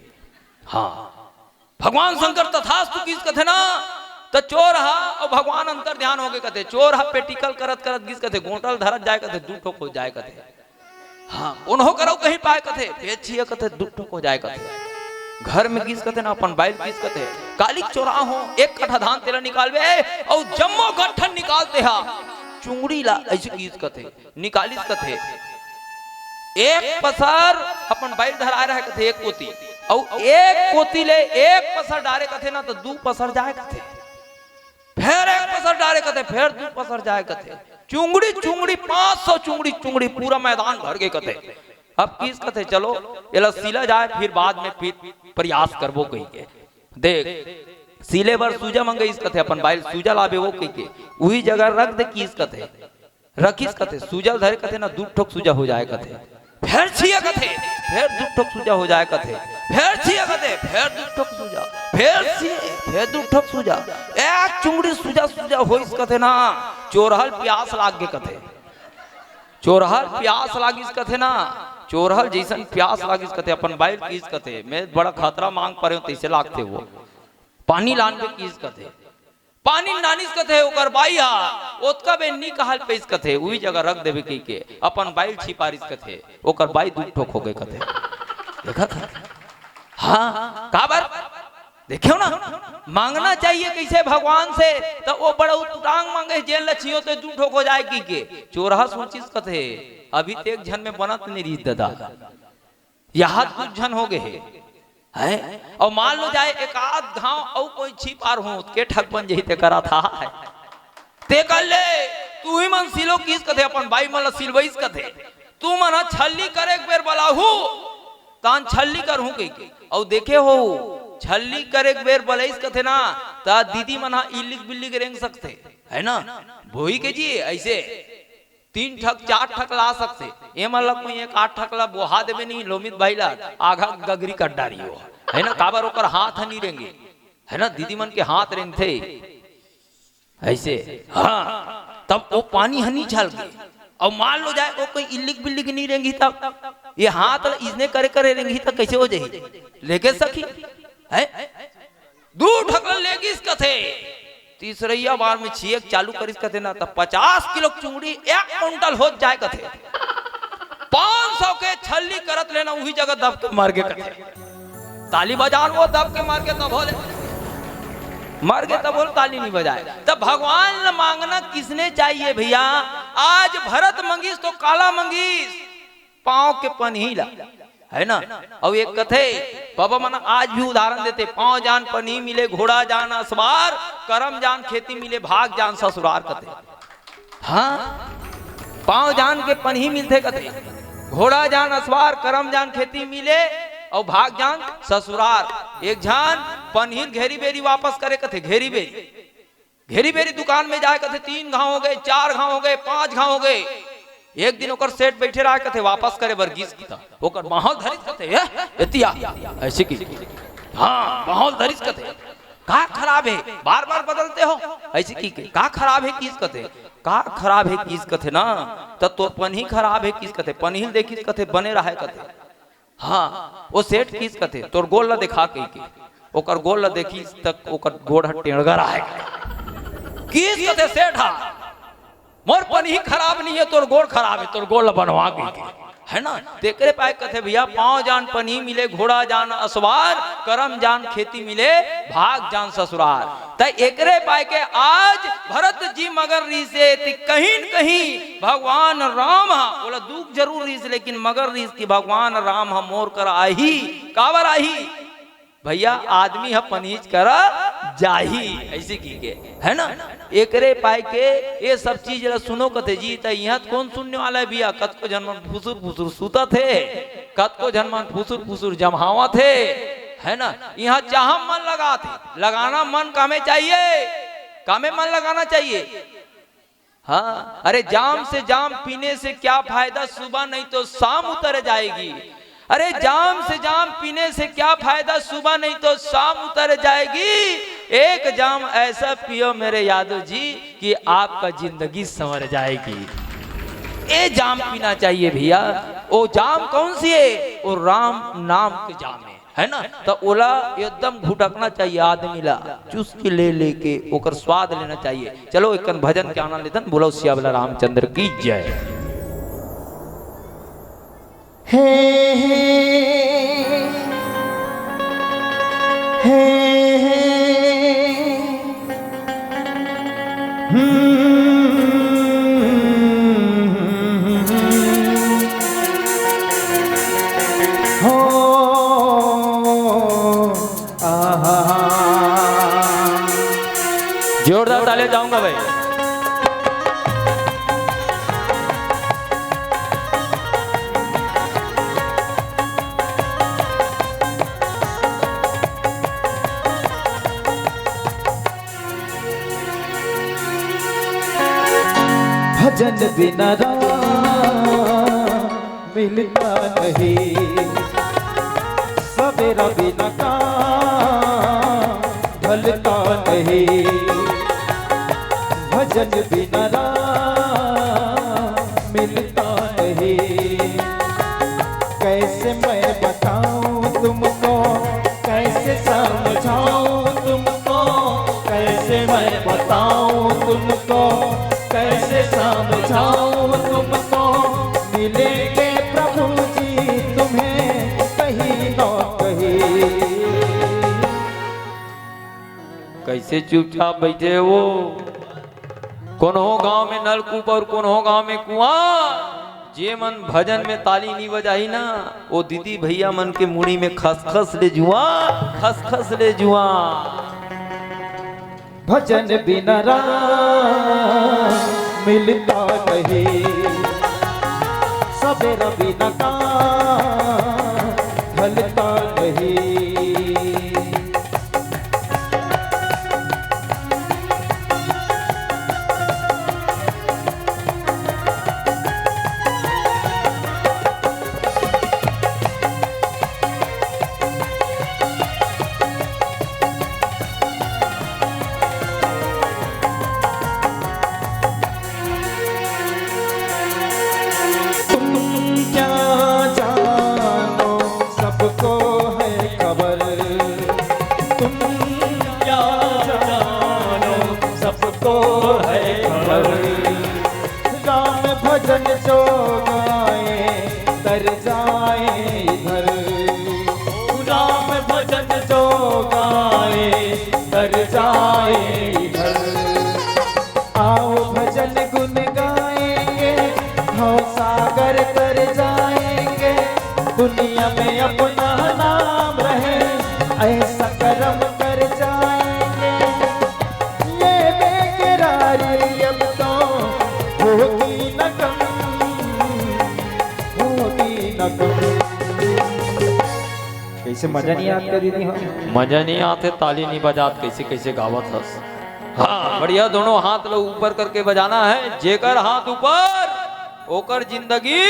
हाँ, भगवान शंकर तथास्तु किस कथे ना, त चोरहा अउ भगवान अंतर ध्यान हो गए कथे। चोरहा practical करत करत किस कथे, गोंटल धरत जाए कथे, दू ठोक हो जाए कथे। हाँ, उन्हों करौ कहीं पाए कथे, बेचिए कथे, दू ठोक हो जाए कथे। घर में किस कथे ना, अपन बाइल किस कथे, कालिक चोरहा हो, एक कट्ठा धान तेला निकालबे, अउ जम्मो गट्ठन निकालते हा, चुंगड़ी ला ऐसे किस कथे, निकालिस कथे। एक पसर अपन बाइल धराए रहे कथे एक कोती, अउ एक कोती ले एक पसर डारे कथे ना, त दू पसर जाए कथे। फेर एक पसर डारे कथे, फेर दू पसर जाए कथे। चुंगड़ी चुंगड़ी, पाँच सौ चुंगड़ी चुंगड़ी, पूरा मैदान भर गे कथे। अब किस कथे, चलो एला सीला जाए, फिर बाद में फिर प्रयास करबो कहिके। देख, सीले बर सूजा मंगइस कथे, अपन बाइल सूजा लाबे वो कहिके, उही जगह रख दे किस कथे। रखिस कथे, सूजा ल धरे कथे ना, दू ठोक सूजा हो जाए कथे। फेर छिए कथे, फेर दू ठोक सूजा हो जाए कथे। फेर छिए कथे, फेर दू ठोक सूजा, फेर छिए, फेर दू ठोक सूजा। एक चुंगड़ी सूजा सूजा होइस कथे ना, चोरहा ल प्यास लाग गे कथे। चोरहा ल प्यास लागिस कथे ना, चोरहा ल जइसन प्यास लागिस कथे, अपन बाइल किस कथे, मैं बड़ा खतरा मांग परे हूँ, तइसे लागथे वो। पानी लानबे किस कथे। पानी नानिस कथे, ओकर बाई हा ओतका बे नी कहल पेस कथे, उही जगह रख देबे कहिके अपन बाइल छिपारिस कथे, ओकर बाई दू ठोक हो गए कथे। देखा था? हाँ, काबर? देखेव ना, मांगना चाहिए कइसे भगवान से। त ओ बड़ा उतरांग मांगे, जेन ल छियो ते दू ठोक हो जाए कहिके। चोरहा सोचिस कथे, अभी ते एक झन में बनत नइ रहिस ददा, इहाँ दू झन हो गे हे, हैं? अउ मान लो जाए एक आध घांव अउ कोई छिपार हो, के ठग बन जही ते करा था, है। ते कर ले, तुही मन सिलो किस कथे, अपन बाई मन ल सिलवइस कथे। तुमन ह छल्ली करे के बेर बलाहू, तान छल्ली करहूं कहिके। अउ देखे हो, छल्ली करे के बेर बलइस कथे ना, त दीदी मन ह इल्लिक बिल्लिक रेंग सकथे, है ना? बोही के जी, अइसे तीन ठक, चार ठक ला सकथे। ए मन ल कोई एक आध ठक ला बोहा देबे नहीं, लोमित भाई ला, आघा गगरी कट डारी हो, है ना? काबर ओकर हाथ ह नी रेंगे, है ना? दीदी मन के हाथ रेंगथे। अइसे, हाँ, तब ओ पानी ह नी छलके। अउ मान लो जाए, ओ कोई इल्लिक बिल्लिक नी रेंगी, तब ये हाथ ल इसने करे करे रेंगी, तब कइसे हो जाही? लेगे सखी, है? दू ठक ल लेगिस कथे, तीसरइया बार में छिए के चालू करिस कथे ना, त पचास किलो के चुंगड़ी एक कुंटल होत जाए कथे। पाँच सौ के छल्ली करत ले ना, उही जगह दब के मर गे कथे। ताली बजान वो दब के मर गे तभो ले, मर गे तभो ले ताली नी बजाए। त भगवान ल मांगना किसने चाहिए भइया? आज भरत मंगिस तो काला मंगिस, पांव के पनही ला, है ना? अउ एक कथे, बाबा मन आज भी उदाहरण देथे, "पांव जान पनही मिले, घोड़ा जान असवार, करम जान खेती मिले, भाग जान ससुरार" कथे। हाँ, पांव जान के पनही मिलथे कथे, घोड़ा जान असवार, करम जान खेती मिले, अउ भाग जान ससुरार। एक झन पनही ल घेरी बेरी वापस करे कथे, घेरी बेरी घेरी बेरी दुकान में जाए कथे, तीन घांव हो गे, चार घांव हो गे, पांच घांव हो गे। एक दिन ओकर सेठ बइठे रहे कथे, वापस करे बर गिस कथे, ओकर बांह ल धरिस कथे, "ए, एती आ," अइसे कि, हाँ, बांह ल धरिस कथे, "का खराब हे, बार बार बदलते हो?" अइसे कि, "का खराब हे किस कथे, का खराब हे किस कथे ना, त तोर पनही खराब हे किस कथे, पनही ल देखिस कथे, बने रहे कथे।" हाँ, ओ सेठ किस कथे, "तोर गोड़ ल देखा," कहिके। ओकर गोड़ ल देखिस त ओकर गोड़ ह टेंड़गर आय। किस कथे सेठ ह, "मोर पनही खराब नइ हे, तोर गोड़ खराब हे, तोर गोड़ ल बनवा," कहिके। है ना? तेकरे पाय कथे भइया, "पांव जान पनही मिले, घोड़ा जान असवार, करम जान खेती मिले, भाग जान ससुरार।" त एकरे पाय के आज भरत जी मगन रिहिसे, त कहीं न कहीं भगवान राम ह, ओला दुख जरूर रिहिस, लेकिन मगन रिहिस कि भगवान राम ह मोर करा आही। काबर आही? भइया, आदमी ह पनहीच करा जाही, अइसे कहिके, है ना? एकरे पाय के ये सब चीज ला सुनो कथे जी, त इहाँ त कोन सुनने वाला हे भइया? कतको झन मन फुसुर फुसुर सुतत हे, कतको झन मन फुसुर फुसुर जम्हावत हे, है ना? इहाँ चाहा मन लगात हे, लगाना मन कामे चाहिए, कामे मन लगाना चाहिए। हाँ, अरे जाम से जाम पीने से क्या फायदा, सुबह नहीं तो शाम उतर जाएगी। अरे जाम से जाम पीने से क्या फायदा, सुबह नहीं तो शाम उतर जाएगी। एक जाम ऐसा पियो मेरे यादव जी कि आपका जिंदगी संवर जाएगी। ए जाम पीना चाहिए भइया। ओ जाम कौन सी हे? ओ राम नाम के जाम हे। है ना? त ओला एकदम घुटकना चाहिए आदमी ला, चुस्की ले लेके ओकर स्वाद लेना चाहिए। चलो, एक कन भजन के आनंद लेथन। बोलो सियावला रामचंद्र की जय। हे, हे, हे, हे। हम्म। हो, आहा। जोरदार तालियां चाहूंगा भाई। भजन बिना राम मिलता नहीं, सवेरा बिना काम ढलता नहीं, भजन बिना राम मिलता नहीं। कैसे मैं बताऊं तुमको, कैसे समझाऊं तुमको, कैसे मैं बताऊं तुमको, कैसे समझाऊं तुमको, मिलेंगे प्रभु जी तुम्हें कहीं न कहीं। से चुपचाप बैठे हो। कोनो गांव में नलकूप और कोनो गांव में कुआं। जे मन भजन में ताली नहीं बजाही ना, वो दीदी भैया मन के मुड़ी में खसखस ले जुआ, खसखस ले जुआ। भजन बिना राम मिलता नहीं, सवेरा बिना काम ढलता नहीं। तुम क्या जानो, सबको है खबर। तुम क्या जानो, सबको है खबर। राम भजन जो गाए, तर जाए इधर। राम भजन जो गाए, तर जाए इधर। आओ भजन गुन गाएंगे, भव सागर तर जाएंगे। दुनिया में अपना नाम रहे, ऐसा करम कर जाएंगे। ये बेकरारी अब तो होगी न कम, होगी न कम। कैसे मजा नहीं आता दीदी? हाँ, मजा नहीं आते, ताली नहीं बजात, कैसे कैसे गावत हस। हाँ, बढ़िया, दोनों हाथ लो ऊपर करके बजाना है। जेकर हाथ ऊपर, ओकर जिंदगी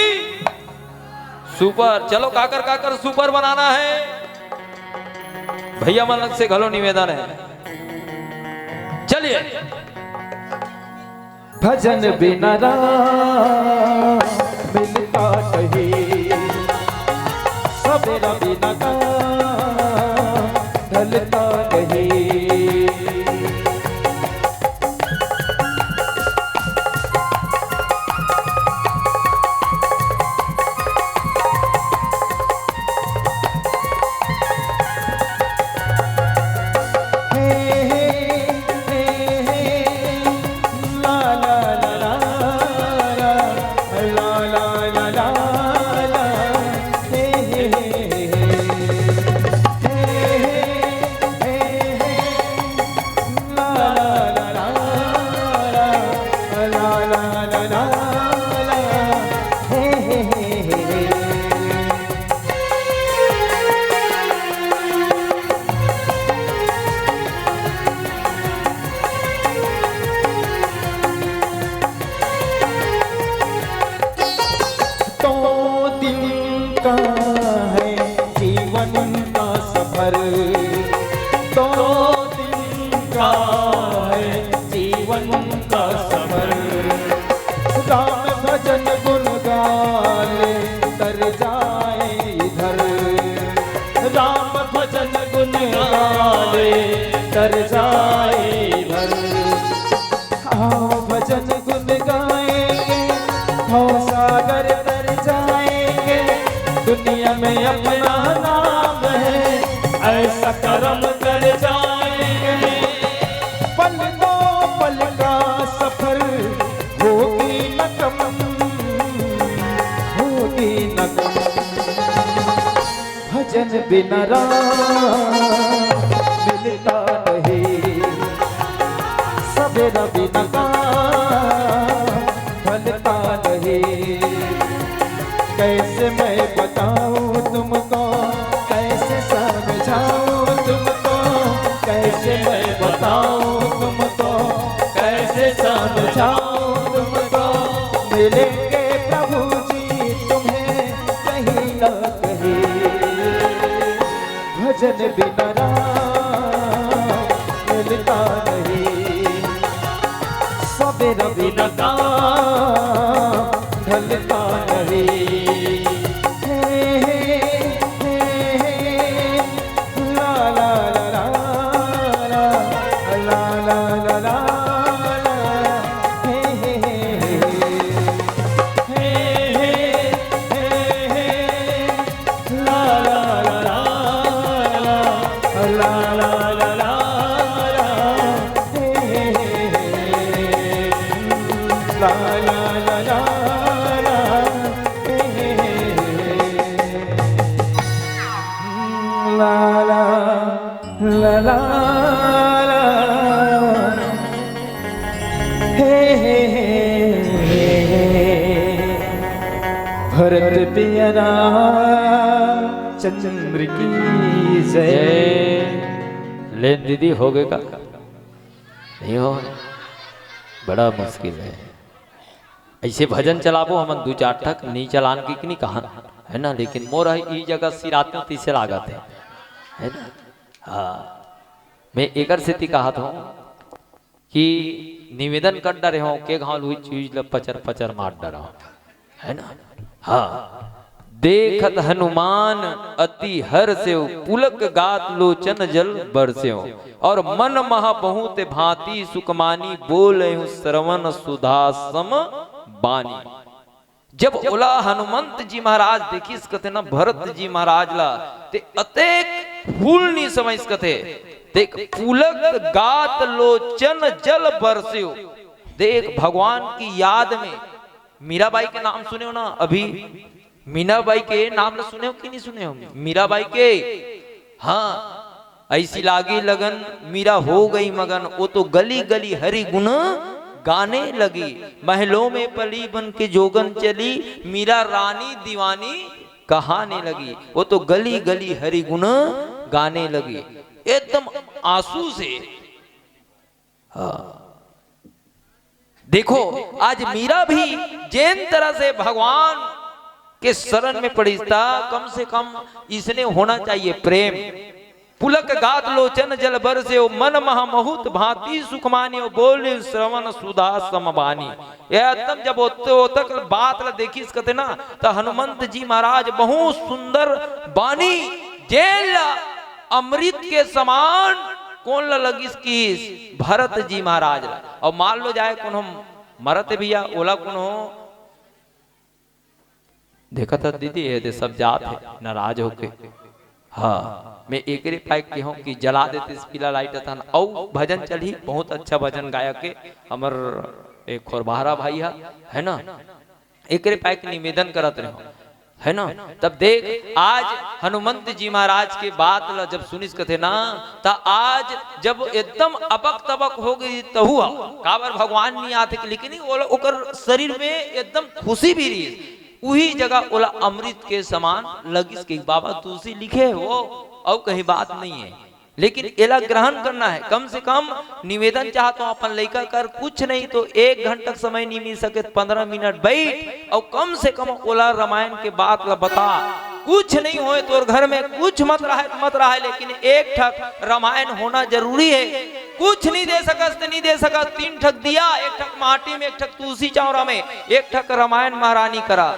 सुपर। चलो, काकर काकर सुपर बनाना है। भैया मन से घलो निवेदन है। चलिए। भजन बिना राम मिलता नहीं, सवेरा बिना काम ढलता नहीं। तो दिन का है जीवन का सफर, तो दिन का है जीवन का सफर। राम भजन गुन गाले तर जाए इधर, राम भजन गुन गाले तर जाए इधर। आओ भजन गुन गाएंगे, भव सागर तर जाएंगे। दुनिया में अपना नाम है, ऐसा करम कर जाएंगे। पल दो पल का सफर होगी न कम, होगी न कम। भजन बिना राम मिलता नहीं, सवेरा बिना काम ढलता नहीं। कैसे मैं बताऊं तुमको, कैसे समझाऊं तुमको, कैसे मैं बताऊं तुमको, कैसे समझाऊं तुमको। मिलेंगे प्रभु जी तुम्हें कहीं ना कहीं। भजन बिना राम मिलता नहीं, सवेरा बिना काम ढलता नहीं। हे, हे, हे, हे, ला, ला, ला, ला, ला, ला, ला, ला, ला, ला, ला, हे, हे, हे, हे, हे, हे, हे, हे। ला ला ला ला ला, हे हे हे, ला ला ला ला, हे हे हे, भरत पिया रामचंद्र की जय। लेन दीदी, हो गए का? नहीं हो? बड़ा मुश्किल है। ऐसे भजन चलाबो हमन दू चार ठक, नहीं चलान की, की नहीं कहा, है ना? लेकिन मोर ह ई जगह सिरात में तीसे लागत है, है ना? हाँ, मैं एकर सेती कहत हूँ कि निवेदन कर डरे हो, के घाव लुई चीज ल पचर पचर मार डरा हो, है ना? हाँ, देखत हनुमान अति हर्षेव, पुलक गात लोचन जल बरसेव। और मन महा बहुत भांति सुखमानी, बोलेव श्रवण सुधा सम बानी। जब ओला हनुमंत जी महाराज देखिस कथे ना, भरत जी महाराज ला, ते अतेक फूल नी समझिस कथे। देख, पुलक गात लोचन जल बरसेव। देख, भगवान की याद में मीराबाई के नाम सुने हो ना अभी? मीनाबाई के नाम ल सुने हो कि नहीं सुने हो? मीराबाई के। हाँ, ऐसी लागी लगन, मीरा हो गई मगन, वो तो गली गली हरि गुण गाने लगी। महलों में पली बन के जोगन चली, मीरा रानी दीवानी कहाने लगी। वो तो गली गली हरि गुण गाने लगी। एकदम आंसू से। हाँ। देखो, आज मीरा भी जेन तरह से भगवान के शरण में पड़िस ता, कम से कम इसने होना चाहिए प्रेम। पुलक गात लोचन जल बरसेव, मन महा बहुत भांति सुख मानेव, बोलेव श्रवण सुधा सम बानी। ये एकदम जब ओत-, ओतक बात ला देखिस कथे ना, त हनुमंत जी महाराज बहुत सुंदर बानी, जेन ला अमृत के समान कोन ला लगिस किस? भरत जी महाराज ला। और मान लो जाए कोनो मरत भैया, ओला कोनो देखत हस दीदी, ये दे सब जात हे नाराज होके। हाँ, मैं एकरे पाए के हूँ कि जला देते इस पीला लाइट अथन। अउ भजन चलही, बहुत अच्छा भजन गायक के हमर एक खोरबहरा भाई हा, है ना? एकरे पाए के निवेदन करत रहे, है ना? तब देख, आज हनुमंत जी महाराज के बात ला जब सुनिस कथे ना, त आज जब एकदम अबक तबक हो गई तहु हा, काबर भगवान नहीं आथे कि, लेकिन ओला, ओकर शरीर में एकदम खुशी भी रही। उही जगह ओला अमृत के समान लगिस कि बाबा तुलसी लिखे हो, अउ कहीं बात नहीं है, लेकिन एला ग्रहण करना है। कम से कम निवेदन चाहत हूँ अपन लइका कर, कुछ नहीं तो एक घंटा समय नहीं मिल सके, पंद्रह मिनट बैठ और कम से कम ओला रामायण के बात ला बता। कुछ नहीं होए तोर घर में, कुछ मत रहे, मत रहे, लेकिन एक ठक रामायण होना जरूरी है। कुछ नहीं दे सकस त नहीं दे सकस, तीन ठक दिया, एक ठक माटी में, एक ठक तुलसी चौरा में, एक ठक रामायण महारानी करा।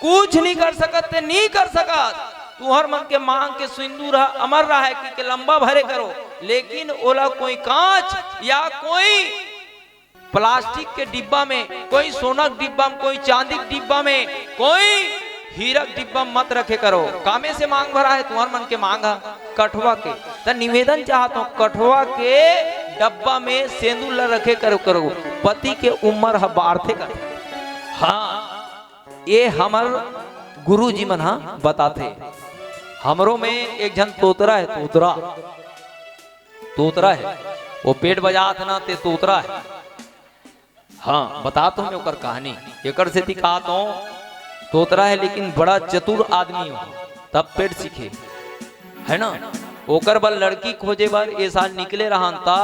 कुछ नहीं कर सकत ते नहीं कर सकत। तुहर मन के मांग के सिंदूर ह अमर रहे कि के लंबा भरे करो, लेकिन ओला कोई कांच या कोई प्लास्टिक के डिब्बा में, कोई सोना के डिब्बा में, कोई चांदी के डिब्बा में, कोई हीरा के डिब्बा में मत रखे करो। कामे से मांग भरा है तुहर मन के मांग ह कठवा के, त निवेदन चाहत हूँ कठवा के डब्बा में सेंदूर ला रखे करो, करो। पति के उम्र ह बाढ़थे कर। हाँ, ये हमर गुरुजी मन ह बताथे। हमरो में एक झन तोतरा है, तोतरा, तोतरा है, वो पेट बजात ना ते तोतरा है। हाँ, बतात हूँ मैं ओकर कहानी। एकर सेती कहत हूँ, तोतरा है लेकिन बड़ा चतुर आदमी हो, तब पेट सीखे, है ना? ओकर बर लड़की खोजे बर ए साल निकले रहन ता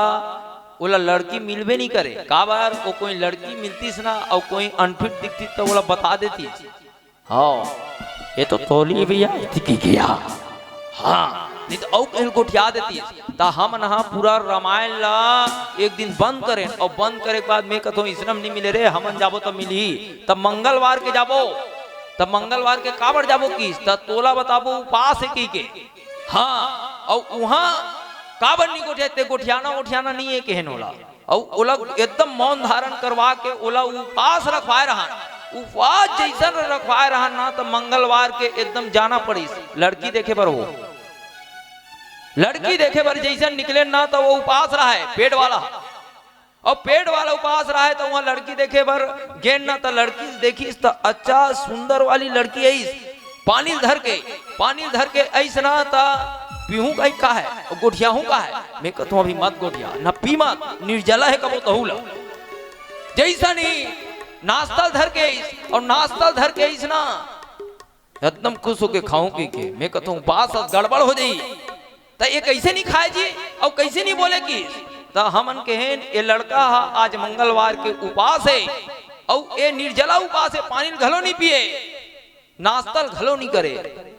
ओला लड़की मिलबे नहीं करे। काबर? वो कोई लड़की मिलतीस ना और कोई अनफिट दिखतीस तो ओला बता देतीस। हाँ, ये तो तोली भी आई थी की किया। हाँ, नहीं तो अउ कहीं गोठिया देतीस। ता हमन हा पूरा रामायण ला एक दिन बंद करेन, और बंद करे के बाद मैं कथों, "इसने में नहीं मिले रे, हमन जाबो त मिलही।" तब मंगलवार के जाबो, तब मंगलवार के काबर जाबो किस, त तोला बताबो उपास है की के। हाँ, और वहाँ काबर नहीं गोठिया, ते गोठियाना, गोठियाना नहीं है, कहन ओला। अउ ओला एकदम मौन धारण करवा के ओला उपास रखवाए रहन। उपास जैसन रखवाए रहन ना, त मंगलवार के एकदम जाना पड़िस लड़की देखे बर। वो लड़की देखे बर जैसन निकले ना, त वो उपास रहे, पेट वाला। अउ पेट वाला उपास रहे, त उहाँ लड़की देखे बर गेन ना, त लड़की देखिस, त अच्छा सुंदर वाली लड़की आइस, पानी ल धर के, पानी ल धर के आइस ना, त पीहूँ कहिके हे, अउ गोठियाहूँ कहिके हे। मैं कथों, "अभी मत गोठिया, ना पी मत, निर्जला हे कबो तहू ला।" जइसने नास्ता ल धर के आइस, अउ नास्ता ल धर के आइस ना, एकदम खुश होके खाहूँ कहिके। मैं कथों, "बात ह गड़बड़ हो जाही।" त ये कइसे नइ खाय जी, अउ कइसे नइ बोले कि? त हमन कहेन, "ये लड़का ह आज मंगलवार के उपास हे, अउ ये निर्जला उपास हे, पानी ल घलो नइ पिए, नास्ता ल घलो नइ करे।"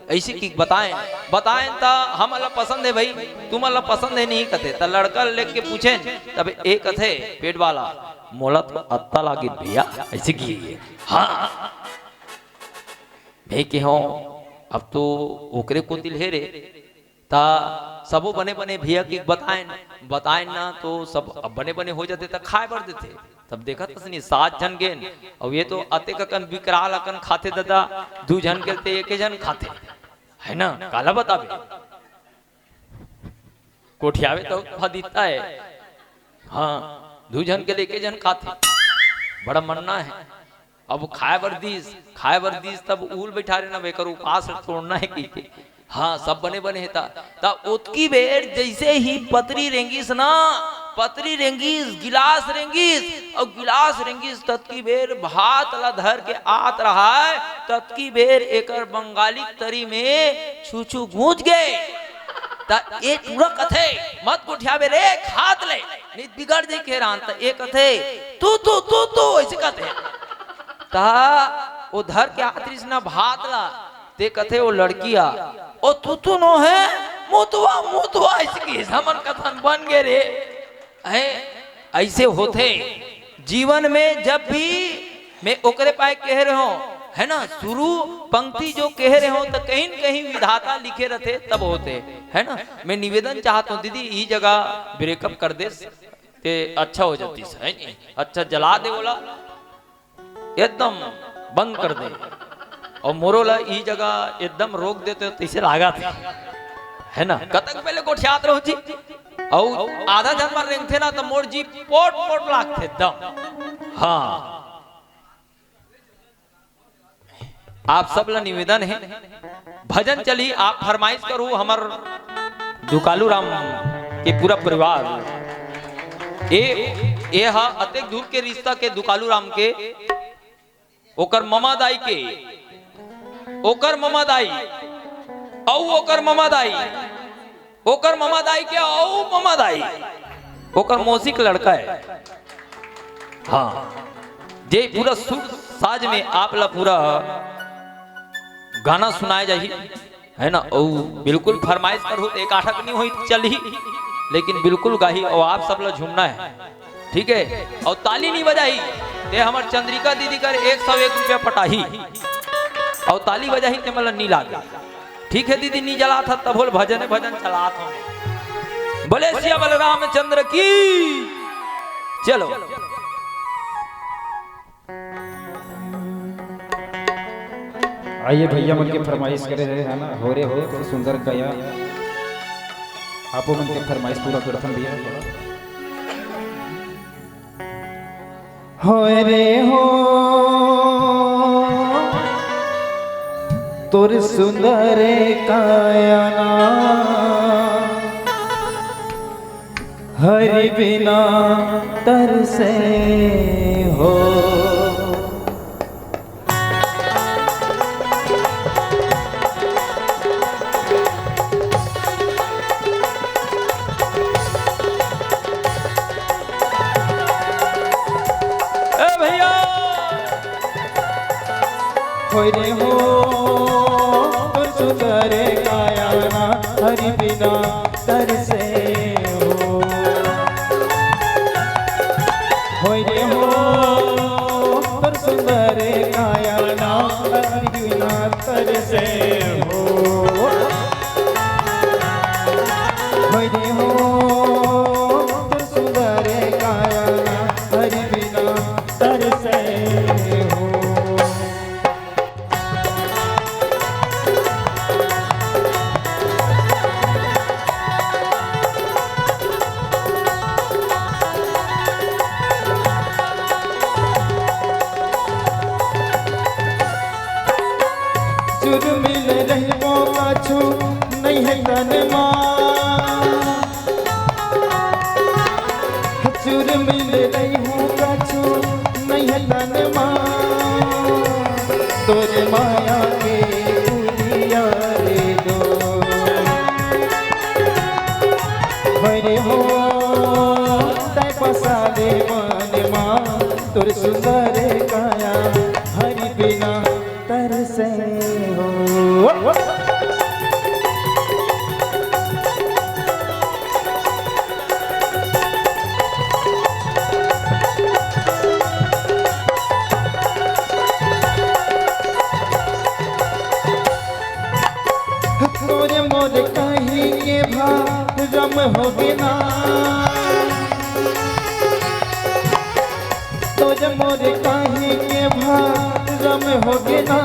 अइसे कहिके बताएन, बताएन त हमन ला पसंद हे भई, तुमन ला पसंद हे नहीं कथे। त लड़का ल लेके पूछेन, तब ये कथे पेट वाला, "मोला तो अत्ता लागिस भइया," अइसे कहिके। हाँ, मैं कहेंव, "अब तो ओकरे कोति ले हे रे।" त सबो बने बने भइया कहिके बताएन, बताएन ना तो सब अब बने बने हो जाथे त खाय बर देथे। तब देखत हस नहीं, सात झन गेन, अउ ये तो अतेक अकन विकराल अकन खाथे ददा, दू झन के ते एके झन खाथे, हे ना, काला बताबे। गोठियाबे त फदिता हे। हाँ, दू झन के ले एके झन खाथे, बड़ा मन्ना हे। अब खाय बर दिस, खाय बर दिस, तब उल बइठारे ना, एकर उपास तोड़ना हे कहिके। हाँ, सब बने बने हे त, त ओतकी बेर जइसे ही पतरी रेंगिस ना, पतरी रेंगिस, गिलास रेंगिस, अउ गिलास रेंगिस, ततकी बेर भात ला धर के आत रहय, ततकी बेर एकर बंगाली तरी में छुछू घुस गे। त ये टूरा कथे, "मत गोठियाबे रे, खात ले, नइ त बिगड़ जाही," कहे रहन। त ये कथे, "तू, तू, तू, तू," अइसे कथे। त ओ धर के आत रिहिस ना भात ला, ते कथे ओ लड़की ह, "ओ तू, तू नोहे, मुतवा, मुतवा," अइसे कहिस। हमन कथन, "बन गे रे।" हैं? अइसे होथे जीवन में। जब भी मैं ओकरे पाय कहे रहेंव, हे ना, शुरू पंक्ति जो कहे रहेंव, त कहीं न कहीं विधाता लिखे रथे, तब होथे, हे ना। मैं निवेदन चाहत हंव, दीदी, इही जगह breakup कर देस, ते अच्छा हो जातिस, हे नी? अच्छा, जला दे ओला, एकदम बंद कर दे। अउ मोरो ला इही जगह एकदम रोक देते हो, तइसे लागत हे, हे ना? कतक पहले गोठियात रहों जी, अउ आधा झन मन रेंगथे ना, त मोर जी पोट पोट लागथे एकदम। हाँ, आप सब ला निवेदन हे, भजन चलही, आप फरमाइश करहू, हमर दुकालू राम के पूरा परिवार। ए, ए हा अतेक दूर के रिश्ता के दुकालू राम के, ओकर ममा दाई के, ओकर ममा दाई, अउ ओकर ममा दाई, ओकर ममा दाई के, अउ ममा दाई, ओकर मौसी के लड़का हे। हाँ, जे पूरा सुर साज में आप ला पूरा गाना सुनाय जाही, हे ना? अउ बिल्कुल फरमाइश करहू त एक आठक नइ होही त चलही, लेकिन बिल्कुल गाही अउ आप सब ला झूमना हे, ठीक हे? अउ ताली नइ बजाही ते हमर चंद्रिका दीदी कर एक सौ एक रुपया पटाही, अउ ताली बजाही ते मन ला नइ लागे। ठीक हे दीदी, नइ जलात हस तभो ले भजन, भजन चलात हंव। बोले सियावर रामचंद्र की। चलो। आइए भइया मन के फरमाइश करे हे, हे ना, हो रे हो, तो सुंदर काया। आपो मन के फरमाइश पूरा करथन भइया। होय रे हो, तोर सुंदर काया ना, हरि बिना तरसे हो। ए भइया। होय रे हो, तोर सुंदर काया ना, हरि बिना तरसे हो। होय रे हो, तोर सुंदर काया ना, हरि बिना तरसे हो। होय रे हो, तोर सुंदर काया ना, हरि बिना तरसे हो। हे तन मा, चुरमिल रहिहूँ कछु नइ हे तन मा, तोर माया के पुलिया रे दो। हरे हो, तैं बसा ले मन मा, तोर सुंदर काया, हरि बिना तरसै हो। तोर मोर कहीं के भरम होगे ना, तोर मोर कहीं के भरम होगे ना,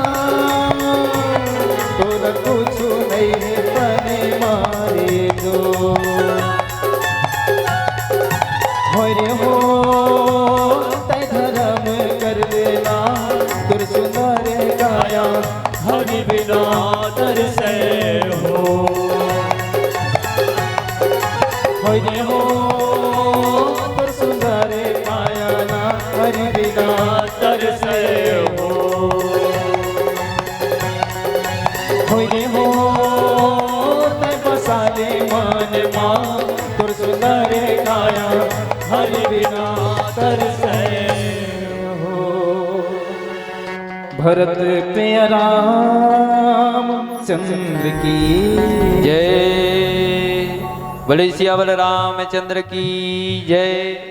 तोर कुछु नइ हे तन मा रे दो। हरे हो, तैं धरम कर लेना, तोर सुंदर काया हरि बिना तरसै हो। हरे हो, तोर सुंदर काया ना हरि बिना तरसै हो। हरे हो, तैं बसा ले मन मा, तोर सुंदर काया हरि बिना तरसै हो। भरत पे रामचंद्र की जय। बोले सियावर रामचंद्र की जय।